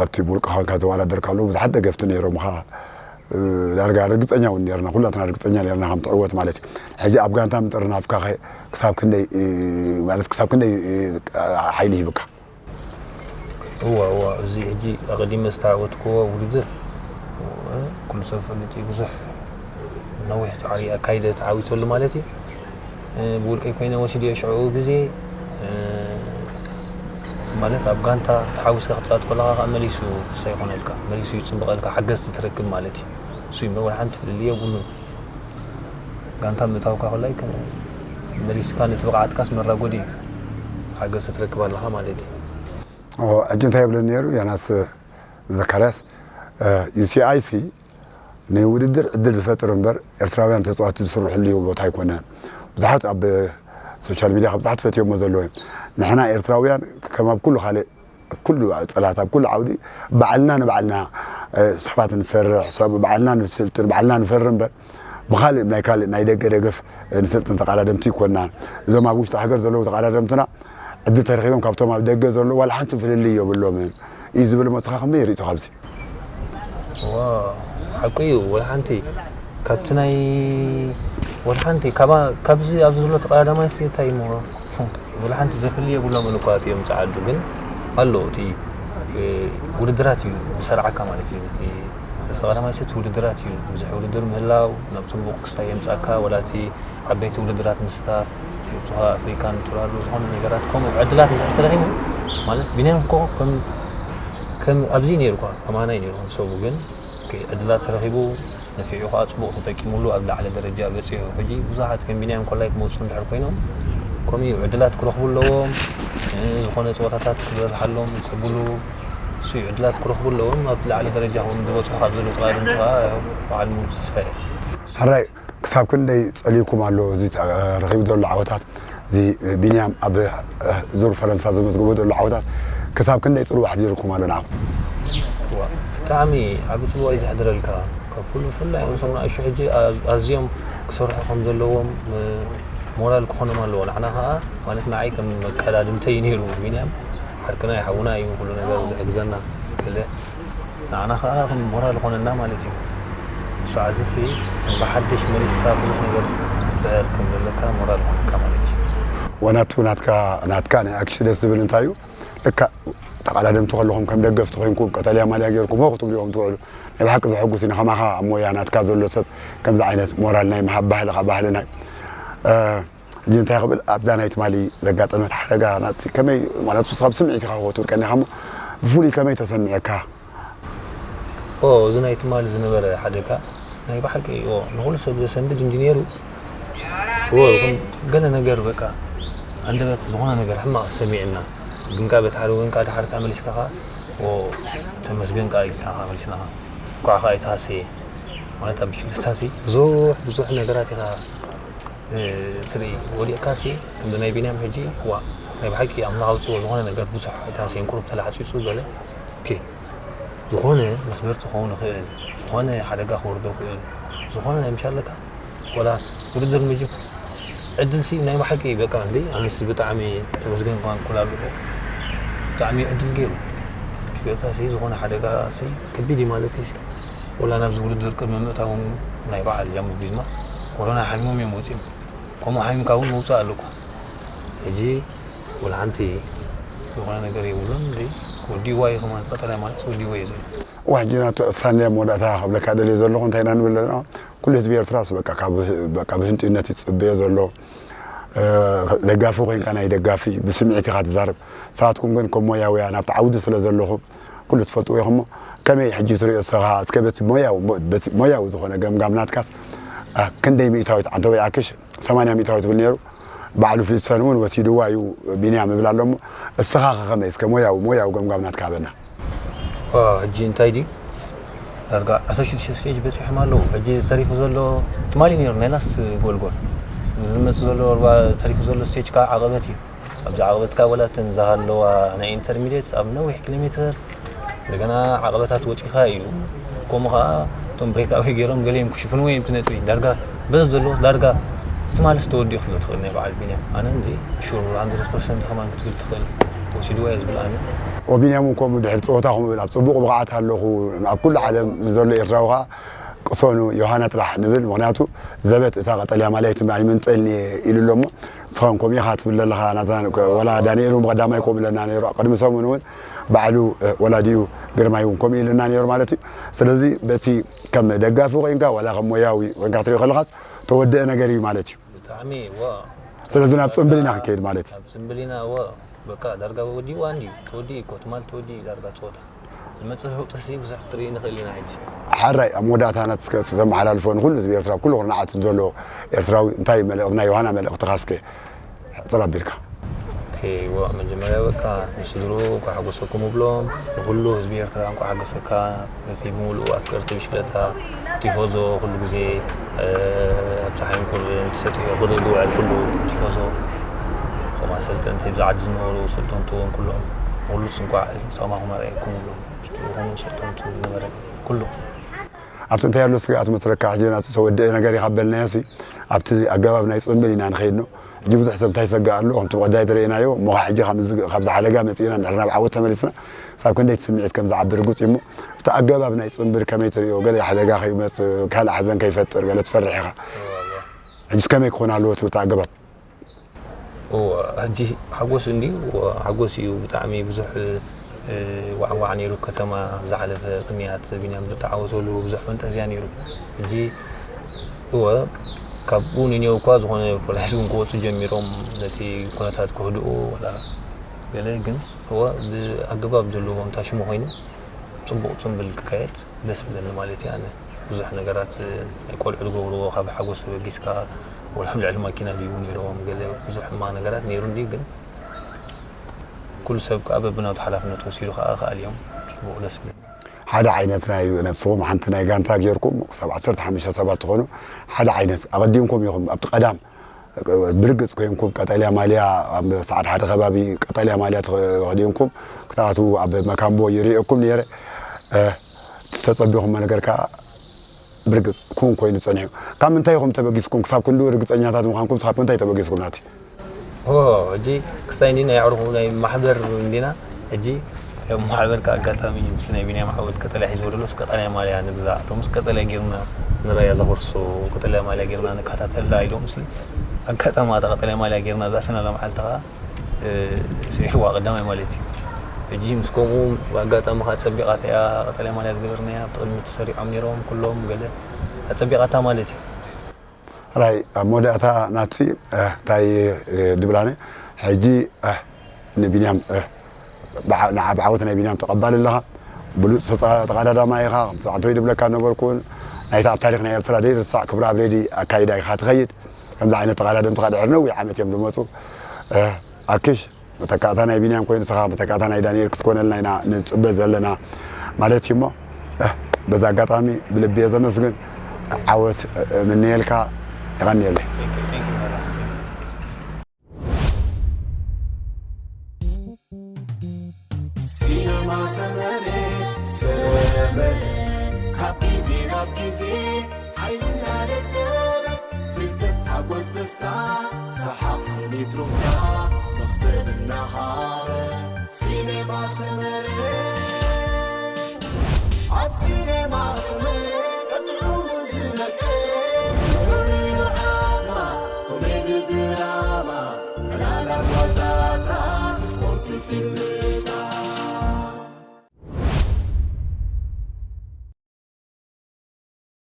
ኣብቲ ብውልቅኻ ኮንካ ትወዳደር ከሎ ብዙሓት ደገፍቲ ነይሮምኻ። ዳርጋ ርግፀኛ እውን ነርና፣ ኩላትና ርግፀኛ ነርና ከም ትዕወት ማለት እዩ። ሕጂ ኣብ ጋንታ ምጥርናፍካ ኸ ክሳብ ክንደይ ማለት ክሳብ ክንደይ ሓይሊ ሂብካ? እዋ እዋ፣ እዚ ሕጂ ኣቐዲመ ዝተዓወትክዎ ውድድር ኩሉ ሰብ ፈልጥ እዩ። ብዙሕ ነዊሕ ፃዕሪ ኣካይደ ተዓዊተሉ ማለት እዩ። ብውልቀይ ኮይነ ወሲደ ሽዑ ግዜ ማለት ኣብ ጋንታ ተሓዊስካ ክትፃወት ከለኻ ከዓ መሊሱ ክስታይ ይኾነልካ፣ መሊሱ ይፅብቐልካ፣ ሓገዝቲ ትረክብ ማለት እዩ። እሱ እዩ እምበር ወላ ሓንቲ ፍልልይ የብሉን። ጋንታ ምእታውካ ከላይ መሊስካ ነቲ ብቕዓትካስ መራጎዲ እዩ፣ ሓገዝቲ ትረክብ ኣለኻ ማለት እዩ። ሕጂ እንታይ የብለኒ ነይሩ ዮናስ ዘካርያስ፣ ዩሲኣይሲ ንውድድር ዕድል ዝፈጥር እምበር ኤርትራውያን ተፃወትቲ ዝስርሕሉ ቦታ ኣይኮነን። ብዙሓት ኣብ ሶሻል ሚድያ ካብ ብዙሓት ፈትዮሞ ዘለዉ እዮም። ንሕና ኤርትራውያን ከም ኣብ ኩሉ ካልእ ኣብ ኩሉ ፀላት ኣብ ኩሉ ዓውዲ ባዕልና ንባዕልና ስሕባት ንሰርሕ ሰብ ባዕልና ንስልጥን ባዕልና ንፈርም እምበር ብኻልእ ናይ ካልእ ናይ ደገ ደገፍ ንስልጥን ተቃዳደምቲ ይኮናን። እዞም ኣብ ውሽጢ ሃገር ዘለዉ ተቃዳደምትና ዕድል ተረኪቦም ካብቶም ኣብ ደገ ዘለዉ ዋላ ሓንቲ ፍልልይ የብሎምን እዩ ዝብል መፅኻ ከመይ ርኢቶ ካብዚ? ሓቁ እዩ። ወላ ሓንቲ ካብቲ ናይ ወላ ሓንቲ ካብዚ ኣብዚ ዘሎ ተቀዳዳማይ እንታይ እሞ ወላ ሓንቲ ዘፍሊ የብሎም። እኳ እቲኦም ፃዓዱ ግን ኣሎ እቲ ውድድራት እዩ ዝሰርዓካ ማለት እዩ። እቲ ተቀዳማይ ሰት ውድድራት እዩ። ብዙሕ ውድድር ምህላው ናብ ፅቡቅ ክስታይ የምፃካ ወላ እቲ ዓበይቲ ውድድራት ምስታፍ ቱኻ ኣፍሪካን ትራሉ ዝኾነ ነገራት ከምኡ ዕድላት እንድሕር ተረኺቡ ማለት ቢንያም እኮ ከም ከም ኣብዚ ነይሩ እኳ ከማናይ ነይሩ ሰቡ ግን ዕድላት ተረኺቡ ነፊዑ ከዓ ፅቡቅ ተጠቂሙሉ ኣብ ላዕለ ደረጃ በፂሑ። ሕጂ ብዙሓት ከም ቢንያም ኮላይ ክመፁ እንድሕር ኮይኖም ከምኡ እዩ ዕድላት ክረኽቡ ኣለዎም። ዝኾነ ፀወታታት ክበርሃሎም ክብሉ እሱ እዩ ዕድላት ክረኽቡ ኣለዎም። ኣብ ላዕለ ደረጃ ከም ዝበፅሑ ካብ ዘሎ ተቃደምቲ ከዓ በዓል ሙሉ ተስፋ እየ። ሕራይ ክሳብ ክንደይ ጸልዩኩም ኣሎ እዚ ረኺቡ ዘሎ ዓወታት? እዚ ቢንያም ኣብ ዙር ፈረንሳ ዘመዝግቦ ዘሎ ዓወታት ክሳብ ክንደይ ጽልዋ ኣሕዲርኩም ኣሎ ንዓኹም? ብጣዕሚ ዓቢ ጽልዋ እዩ ዘሕድረልካ። ካብ ኩሉ ብፍላይ እዞም ንኣሽቱ ሕጂ ኣዝዮም ክሰርሑ ከም ዘለዎም ሞራል ክኾኖም ኣለዎ። ንዓና ኸኣ ማለት ንዓይ ከም መቀዳድምተይ ነይሩ ቢንያም ዓርክና እዩ ሓውና እዩ ኩሉ ነገር ዝሕግዘና ገለ ንዓና ኸኣ ከም ሞራል ኾነና ማለት እዩ። ሰዓትሲ ብሓድሽ መሊስካ ብዙሕ ነገር ትጽዕር ከም ዘለካ ሞራል ኾነካ ማለት እዩ። ወናቱ ናትካ ናትካ ናይ ኣክሽ ደስ ዝብል እንታይ እዩ? ልካ ተቐዳደምቲ ከለኹም ከም ደገፍቲ ኮይንኩም ቀጠልያ ማልያ ገይርኩም ሆ ክትብሉ ኢኹም ትውዕሉ። ናይ ብሓቂ ዘሐጉስ እዩ። ንኸማኻ ኣብ ሞያ ናትካ ዘሎ ሰብ ከምዚ ዓይነት ሞራል ናይ ምሃብ ባህሊ ካብ ባህልና እዩ። ሕጂ እንታይ ክብል ኣብዛ ናይ ትማሊ ዘጋጠመት ሓደጋ ናቲ ከመይ ማለት ንስኻ ብስምዒት ኢኻ ክትወድቀኒ ኢኻ እሞ ብፍሉይ ከመይ ተሰሚዐካ? ኦ እዚ ናይ ትማሊ ዝነበረ ሓደጋ ናይ ብሓቂ ኦ ንኹሉ ሰብ ዘሰንብድ እንጂ ነይሩ ኦ ይኹን ገለ ነገር በቃ ኣንደበት ዝኾነ ነገር ሕማቕ ተሰሚዕና ግን ካ በቲ ሓደ ወገን ካ ድሓር ካ መሊስካ ካ ኦ ተመስገን ካ ኢልካ ካ መሊስና ካ ኳዕኻ ኣይትሃስየ ማለት ኣብ ብሽክለታሲ ብዙሕ ብዙሕ ነገራት ኢኻ ትርኢ ወዲቕካሲ ከምዚ ናይ ቢንያም ሕጂ ዋ ናይ ብሓቂ ኣምላኽ ኣውፅዎ ዝኾነ ነገር ብዙሕ ኣይትሃስየን ቁሩብ ተላዕፂፁ ገለ ኦኬ ዝኾነ መስበር ክኸውን ይኽእል ዝኾነ ሓደጋ ክወርዶ ይኽእል ዝኾነ ናይ ምሻለካ ወላ ውድድር ምጅብ ዕድል ሲ ናይ ብሓቂ በቃ እንዲ ኣነስ ብጣዕሚ ተመስገን ኳን ኩላሉ ብጣዕሚ ዕድል ገይሩ ሽገርታ ሲ ዝኾነ ሓደጋ ሲ ከቢድ እዩ ማለት እዩ ወላ ናብዚ ውድድር ቅድሚ ምእታዎም ናይ በዓል ጃምቡ ቪዝማ ኮሮና ሓሚሞም እዮም ወፂኦም ከምኡ ሓሚምካ እውን መውፅእ ኣለኩ ሕጂ ወላ ሓንቲ ዝኾነ ነገር የብሉን እንዲ ወዲዋ እዩ ከማን ቀጠላይ ማለት ወዲዋ እዩ ዝብል ሕጂ ናቱ ሳንድያ መወዳእታ ክብለካ ደልየ ዘለኹ እንታይ ኢና ንብል ዘለና ኩሉ ህዝቢ ኤርትራስ በቃ ብህንጥዩነት ይፅበዮ ዘሎ ደጋፊ ኮይንካ ናይ ደጋፊ ብስምዒት ኢኻ ትዛረብ ንስኻትኩም ግን ከም ሞያውያን ኣብቲ ዓውዲ ስለ ዘለኹም ኩሉ ትፈልጥዎ ኢኹም እሞ ከመይ ሕጂ ትሪኦ ንስኻ እስከ በቲ ሞያዊ በቲ ሞያዊ ዝኾነ ገምጋም ናትካስ ክንደይ ሚእታዊት ዓንተ ወይ ኣክሽ ሰማንያ ሚእታዊት ትብል ነይሩ ባዕሉ ፊሊፕሰን እውን ወሲድዋ እዩ ቢንያም ይብል ኣሎ እሞ እስኻ ከ ከመይ እስከ ሞያዊ ሞያዊ ገምጋም ናትካ ሃበና ሕጂ እንታይ ድዩ ዳርጋ ዓሰርተ ሽዱሽተ ስቴጅ በፂሖም ኣለዉ ሕጂ ተሪፉ ዘሎ ትማሊ ነይሩ ናይ ላስት ጎልጎል ዝመፅ ዘሎ ተሪፉ ዘሎ ስቴጅ ከዓ ዓቐበት እዩ ኣብዚ ዓቐበት ከዓ ወላ እተን ዝሃለዋ ናይ ኢንተርሚድየት ኣብ ነዊሕ ኪሎ ሜትር እንደገና ዓቐበታት ወፂኻ እዩ። ከምኡ ከዓ እቶም ብሬካዊ ገይሮም ገሊኦም ክሽፍንዎ እዮም እቲ ነጥቢ። ዳርጋ በዚ ዘሎ ዳርጋ ትማልስ ተወዲኡ ክሎ ትኽእል ናይ በዓል ቢንያም። ኣነ እዚ ሹር ሃንድረድ ፐርሰንት ከማን ክትብል ትኽእል ወሲድዎ እየ ዝብል ኣነ። ኦቢንያም እውን ከምኡ ድሕሪ ፀወታ ከምኡ ይብል ኣብ ፅቡቕ ብቕዓት ኣለኹ ኣብ ኩሉ ዓለም ንዘሎ ኤርትራዊ ከዓ ቅሰኑ ዮሃና ጥራሕ ንብል ምክንያቱ ዘበት እታ ቀጠልያ ማልያ ኣይትም- ኣይምንፀልኒ ኢሉ ኣሎ እሞ ንስኻን ከምኡ ኢኻ ትብል ዘለኻ ናታ ወላ ዳንኤል እውን ብቐዳማይ ከምኡ ኢለና ነይሩ ቅድሚ ሰሙን እውን ባዕሉ ወላዲኡ ግርማይ እውን ከምኡ ኢልና ነይሩ ማለት እዩ። ስለዚ በቲ ከም ደጋፊ ኮይንካ ዋላ ከም ሞያዊ ኮይንካ ክትሪኦ ከለኻስ ተወደአ ነገር እዩ ማለት እዩ። ብጣዕሚ ዋ ስለዚ ናብ ፅምብል ኢና ክንከይድ ማለት እዩ። ኣብ ፅምብሊና ዋ በቃ ዳርጋ ወዲኡ እንዲ ተወዲኡ እኮ ትማል ተወዲኡ ዳርጋ ፀወታ ዝመፅእ ለውጥሲ ብዙሕ ክትርኢ ንኽእል ኢና ሕጂ። ሓራይ ኣብ መወዳእታ ናት እስከ ተመሓላልፎ ንኩሉ ህዝቢ ኤርትራ ኩሉ ኩርናዓት ንዘሎ ኤርትራዊ እንታይ መልእኽቲ ናይ ዮሃና መልእኽትኻ እስከ ሕፅር ኣቢልካ ዋ መጀመርያ በቃ ንስድሩ እንኳ ሓጎሰኩም እብሎም ንኩሉ ህዝቢ ኤርትራ እንኳ ሓገሰካ ነቲ ብምሉኡ ኣፍቀርቲ ብሽክለታ ቲፎዞ ኩሉ ግዜ ኣብ ፀሓይን ቁርን ትሰጥዮ ቁሪ ዝውዕል ኩሉ ቲፎዞ ከም ኣሰልጠንቲ ብዛ ዓዲ ዝነበሩ ሰልጠንቱ እውን ኩሎም ኩሉስ እንኳ ፃማኹም ኣርኣየኩም እብሎም ዝኾኑ ሰልጠንቱ ዝነበረ ኩሉ ኣብቲ እንታይ ኣሎ ስግኣት መስለካ ሕጂ ናቲ ተወደአ ነገር ኢኻ በልናዮ ሲ ኣብቲ ኣገባብ ናይ ፅምብል ኢና ንኸይድ ነው ሕጂ ብዙሕ ሰብ እንታይ ይሰግእ ኣሎ ከምቲ ብቐዳይ ተርእናዮ እሞ ከዓ ሕጂ ካብ ዝሓደጋ መፂእና እንድሕር ናብ ዓወት ተመሊስና ሳብ ክንደይ ስምዒት ከም ዝዓቢ ርጉፅ እዩ እሞ እቲ ኣገባብ ናይ ፅምብል ከመይ ትርእዮ ገለ ሓደጋ ከይመፅ ካልእ ሓዘን ከይፈጥር ገለ ትፈርሕ ኢኻ ሕጂስ ከመይ ክኾን ኣለዎ ትብል ኣገባብ እወ ሕጂ ሓጎስ እንድዩ እወ ሓጎስ እዩ ብጣዕሚ ብዙሕ ዋዕዋዕ ነይሩ ከተማ ዝሓለፈ ቅንያት ቢንያም ዝተዓወተሉ ብዙሕ ፈንጠዝያ ነይሩ ሕጂ እወ ካብኡ ንኔው እኳ ዝኾነ ፖላይስ እውን ክወፁ ጀሚሮም ነቲ ኩነታት ክህድኡ ወላ ገለ ግን እወ ብኣገባብ ዘለዎ እንታ ሽሙ ኮይኑ ፅቡቕ ፅምብል ክካየድ ደስ ብለኒ ማለት እዩ ኣነ ብዙሕ ነገራት ናይ ቆልዑ ዝገብርዎ ካብ ሓጎስ ተበጊስካ ወላ ኣብ ልዕሊ ማኪና ድይቡ ነይሮም ገለ ብዙሕ ሕማቕ ነገራት ነይሩ እንድዩ ግን ኩሉ ሰብ ከዓ በብናቱ ሓላፍነት ወሲዱ ከዓ ከኣልዮም ፅቡቕ ደስ ብለኒ ሓደ ዓይነት ናይ ነስኹም ሓንቲ ናይ ጋንታ ጌርኩም ክሳብ ዓሰርተ ሓሙሽተ ሰባት ትኾኑ ሓደ ዓይነት ኣቐዲምኩም ኢኹም ኣብቲ ቀዳም ብርግፅ ኮይንኩም ቀጠልያ ማልያ ኣብ ሰዓት ሓደ ከባቢ ቀጠልያ ማልያ ተኸዲንኩም ክትኣትዉ ኣብ መካምቦ ይርእየኩም ነይረ ዝተፀቢኹሞ ነገር ከዓ ብርግፅ ኩን ኮይኑ ፀኒሑ ካብ ምንታይ ኢኹም ተበጊስኩም ክሳብ ክንድኡ ርግፀኛታት ምዃንኩም ካብ ምንታይ ተበጊስኩም ናቲ ሕጂ ክሳይ እንዲ ናይ ኣዕሩኹ ናይ ማሕበር እንዲና ሕጂ ከም ማሕበር ኣጋጣሚ ምስ ናይ ቢንያም ዓወት ቀጠልያ ሒዝዎ ደሎስ ቀጠልያ ማልያ ንግዛእ ሎምስ ቀጠልያ ጌርና ንራያ ዘኾርሶ ቀጠልያ ማልያ ጌርና ንከታተላ ኢሎም ሲ ኣጋጣሚ ኣታ ቀጠልያ ማልያ ጌርና ዛስና ለመዓልቲ ኸዓ ስዒርዋ ቀዳማይ ማለት እዩ ሕጂ ምስ ከምኡ ኣጋጣሚ ከዓ ፀቢቓታ እያ ቀጠልያ ማልያ ዝገበርናያ ብትቕድሚ ተሰሪዖም ነይሮም ኩሎም ገለ ኣፀቢቓታ ማለት እዩ ራይ ኣብ መወዳእታ ናቲ እንታይ ድብላኒ ሕጂ ንቢንያም ንዓብ ዓወት ናይ ቢንያም ተቐባል ኣለኻ ብሉፅ ተቐዳዳማ ኢኻ ከምቲ ኣንቶይ ድብለካ ነበርኩን ናይቲ ኣብ ታሪክ ናይ ኤርትራ ዘይርሳዕ ክብሪ ኣብ ሬዲ ኣካይዳ ኢኻ ትኸይድ ከምዚ ዓይነት ተቐዳደምትኻ ድሕሪ ነዊሕ ዓመት እዮም ዝመፁ ኣክሽ መተካእታ ናይ ቢንያም ኮይኑ ስኻ መተካእታ ናይ ዳንኤል ክትኮነልና ኢና ንፅበ ዘለና ማለት እዩ እሞ በዛ ኣጋጣሚ ብልቢ እየ ዘመስግን ዓወት እምነየልካ የቐንየለይ ሲነማ ሰመረ ሰመረ ካብ ግዜ ናብ ግዜ ሓይልና ደደበ ፍልጠት ሓጎስ ደስታ ሰሓቕ ስኒት ሩፍታ መኽሰብ እናሃበ ሲኔማ ሰመረ ኣብ ሲኔማ ሰመረ ቀጥዑሙ ዝመቀ ፍሉይ ዓማ ኮሜዲ ድራማ ዕላላ ጓዛታ ስፖርት ፊልም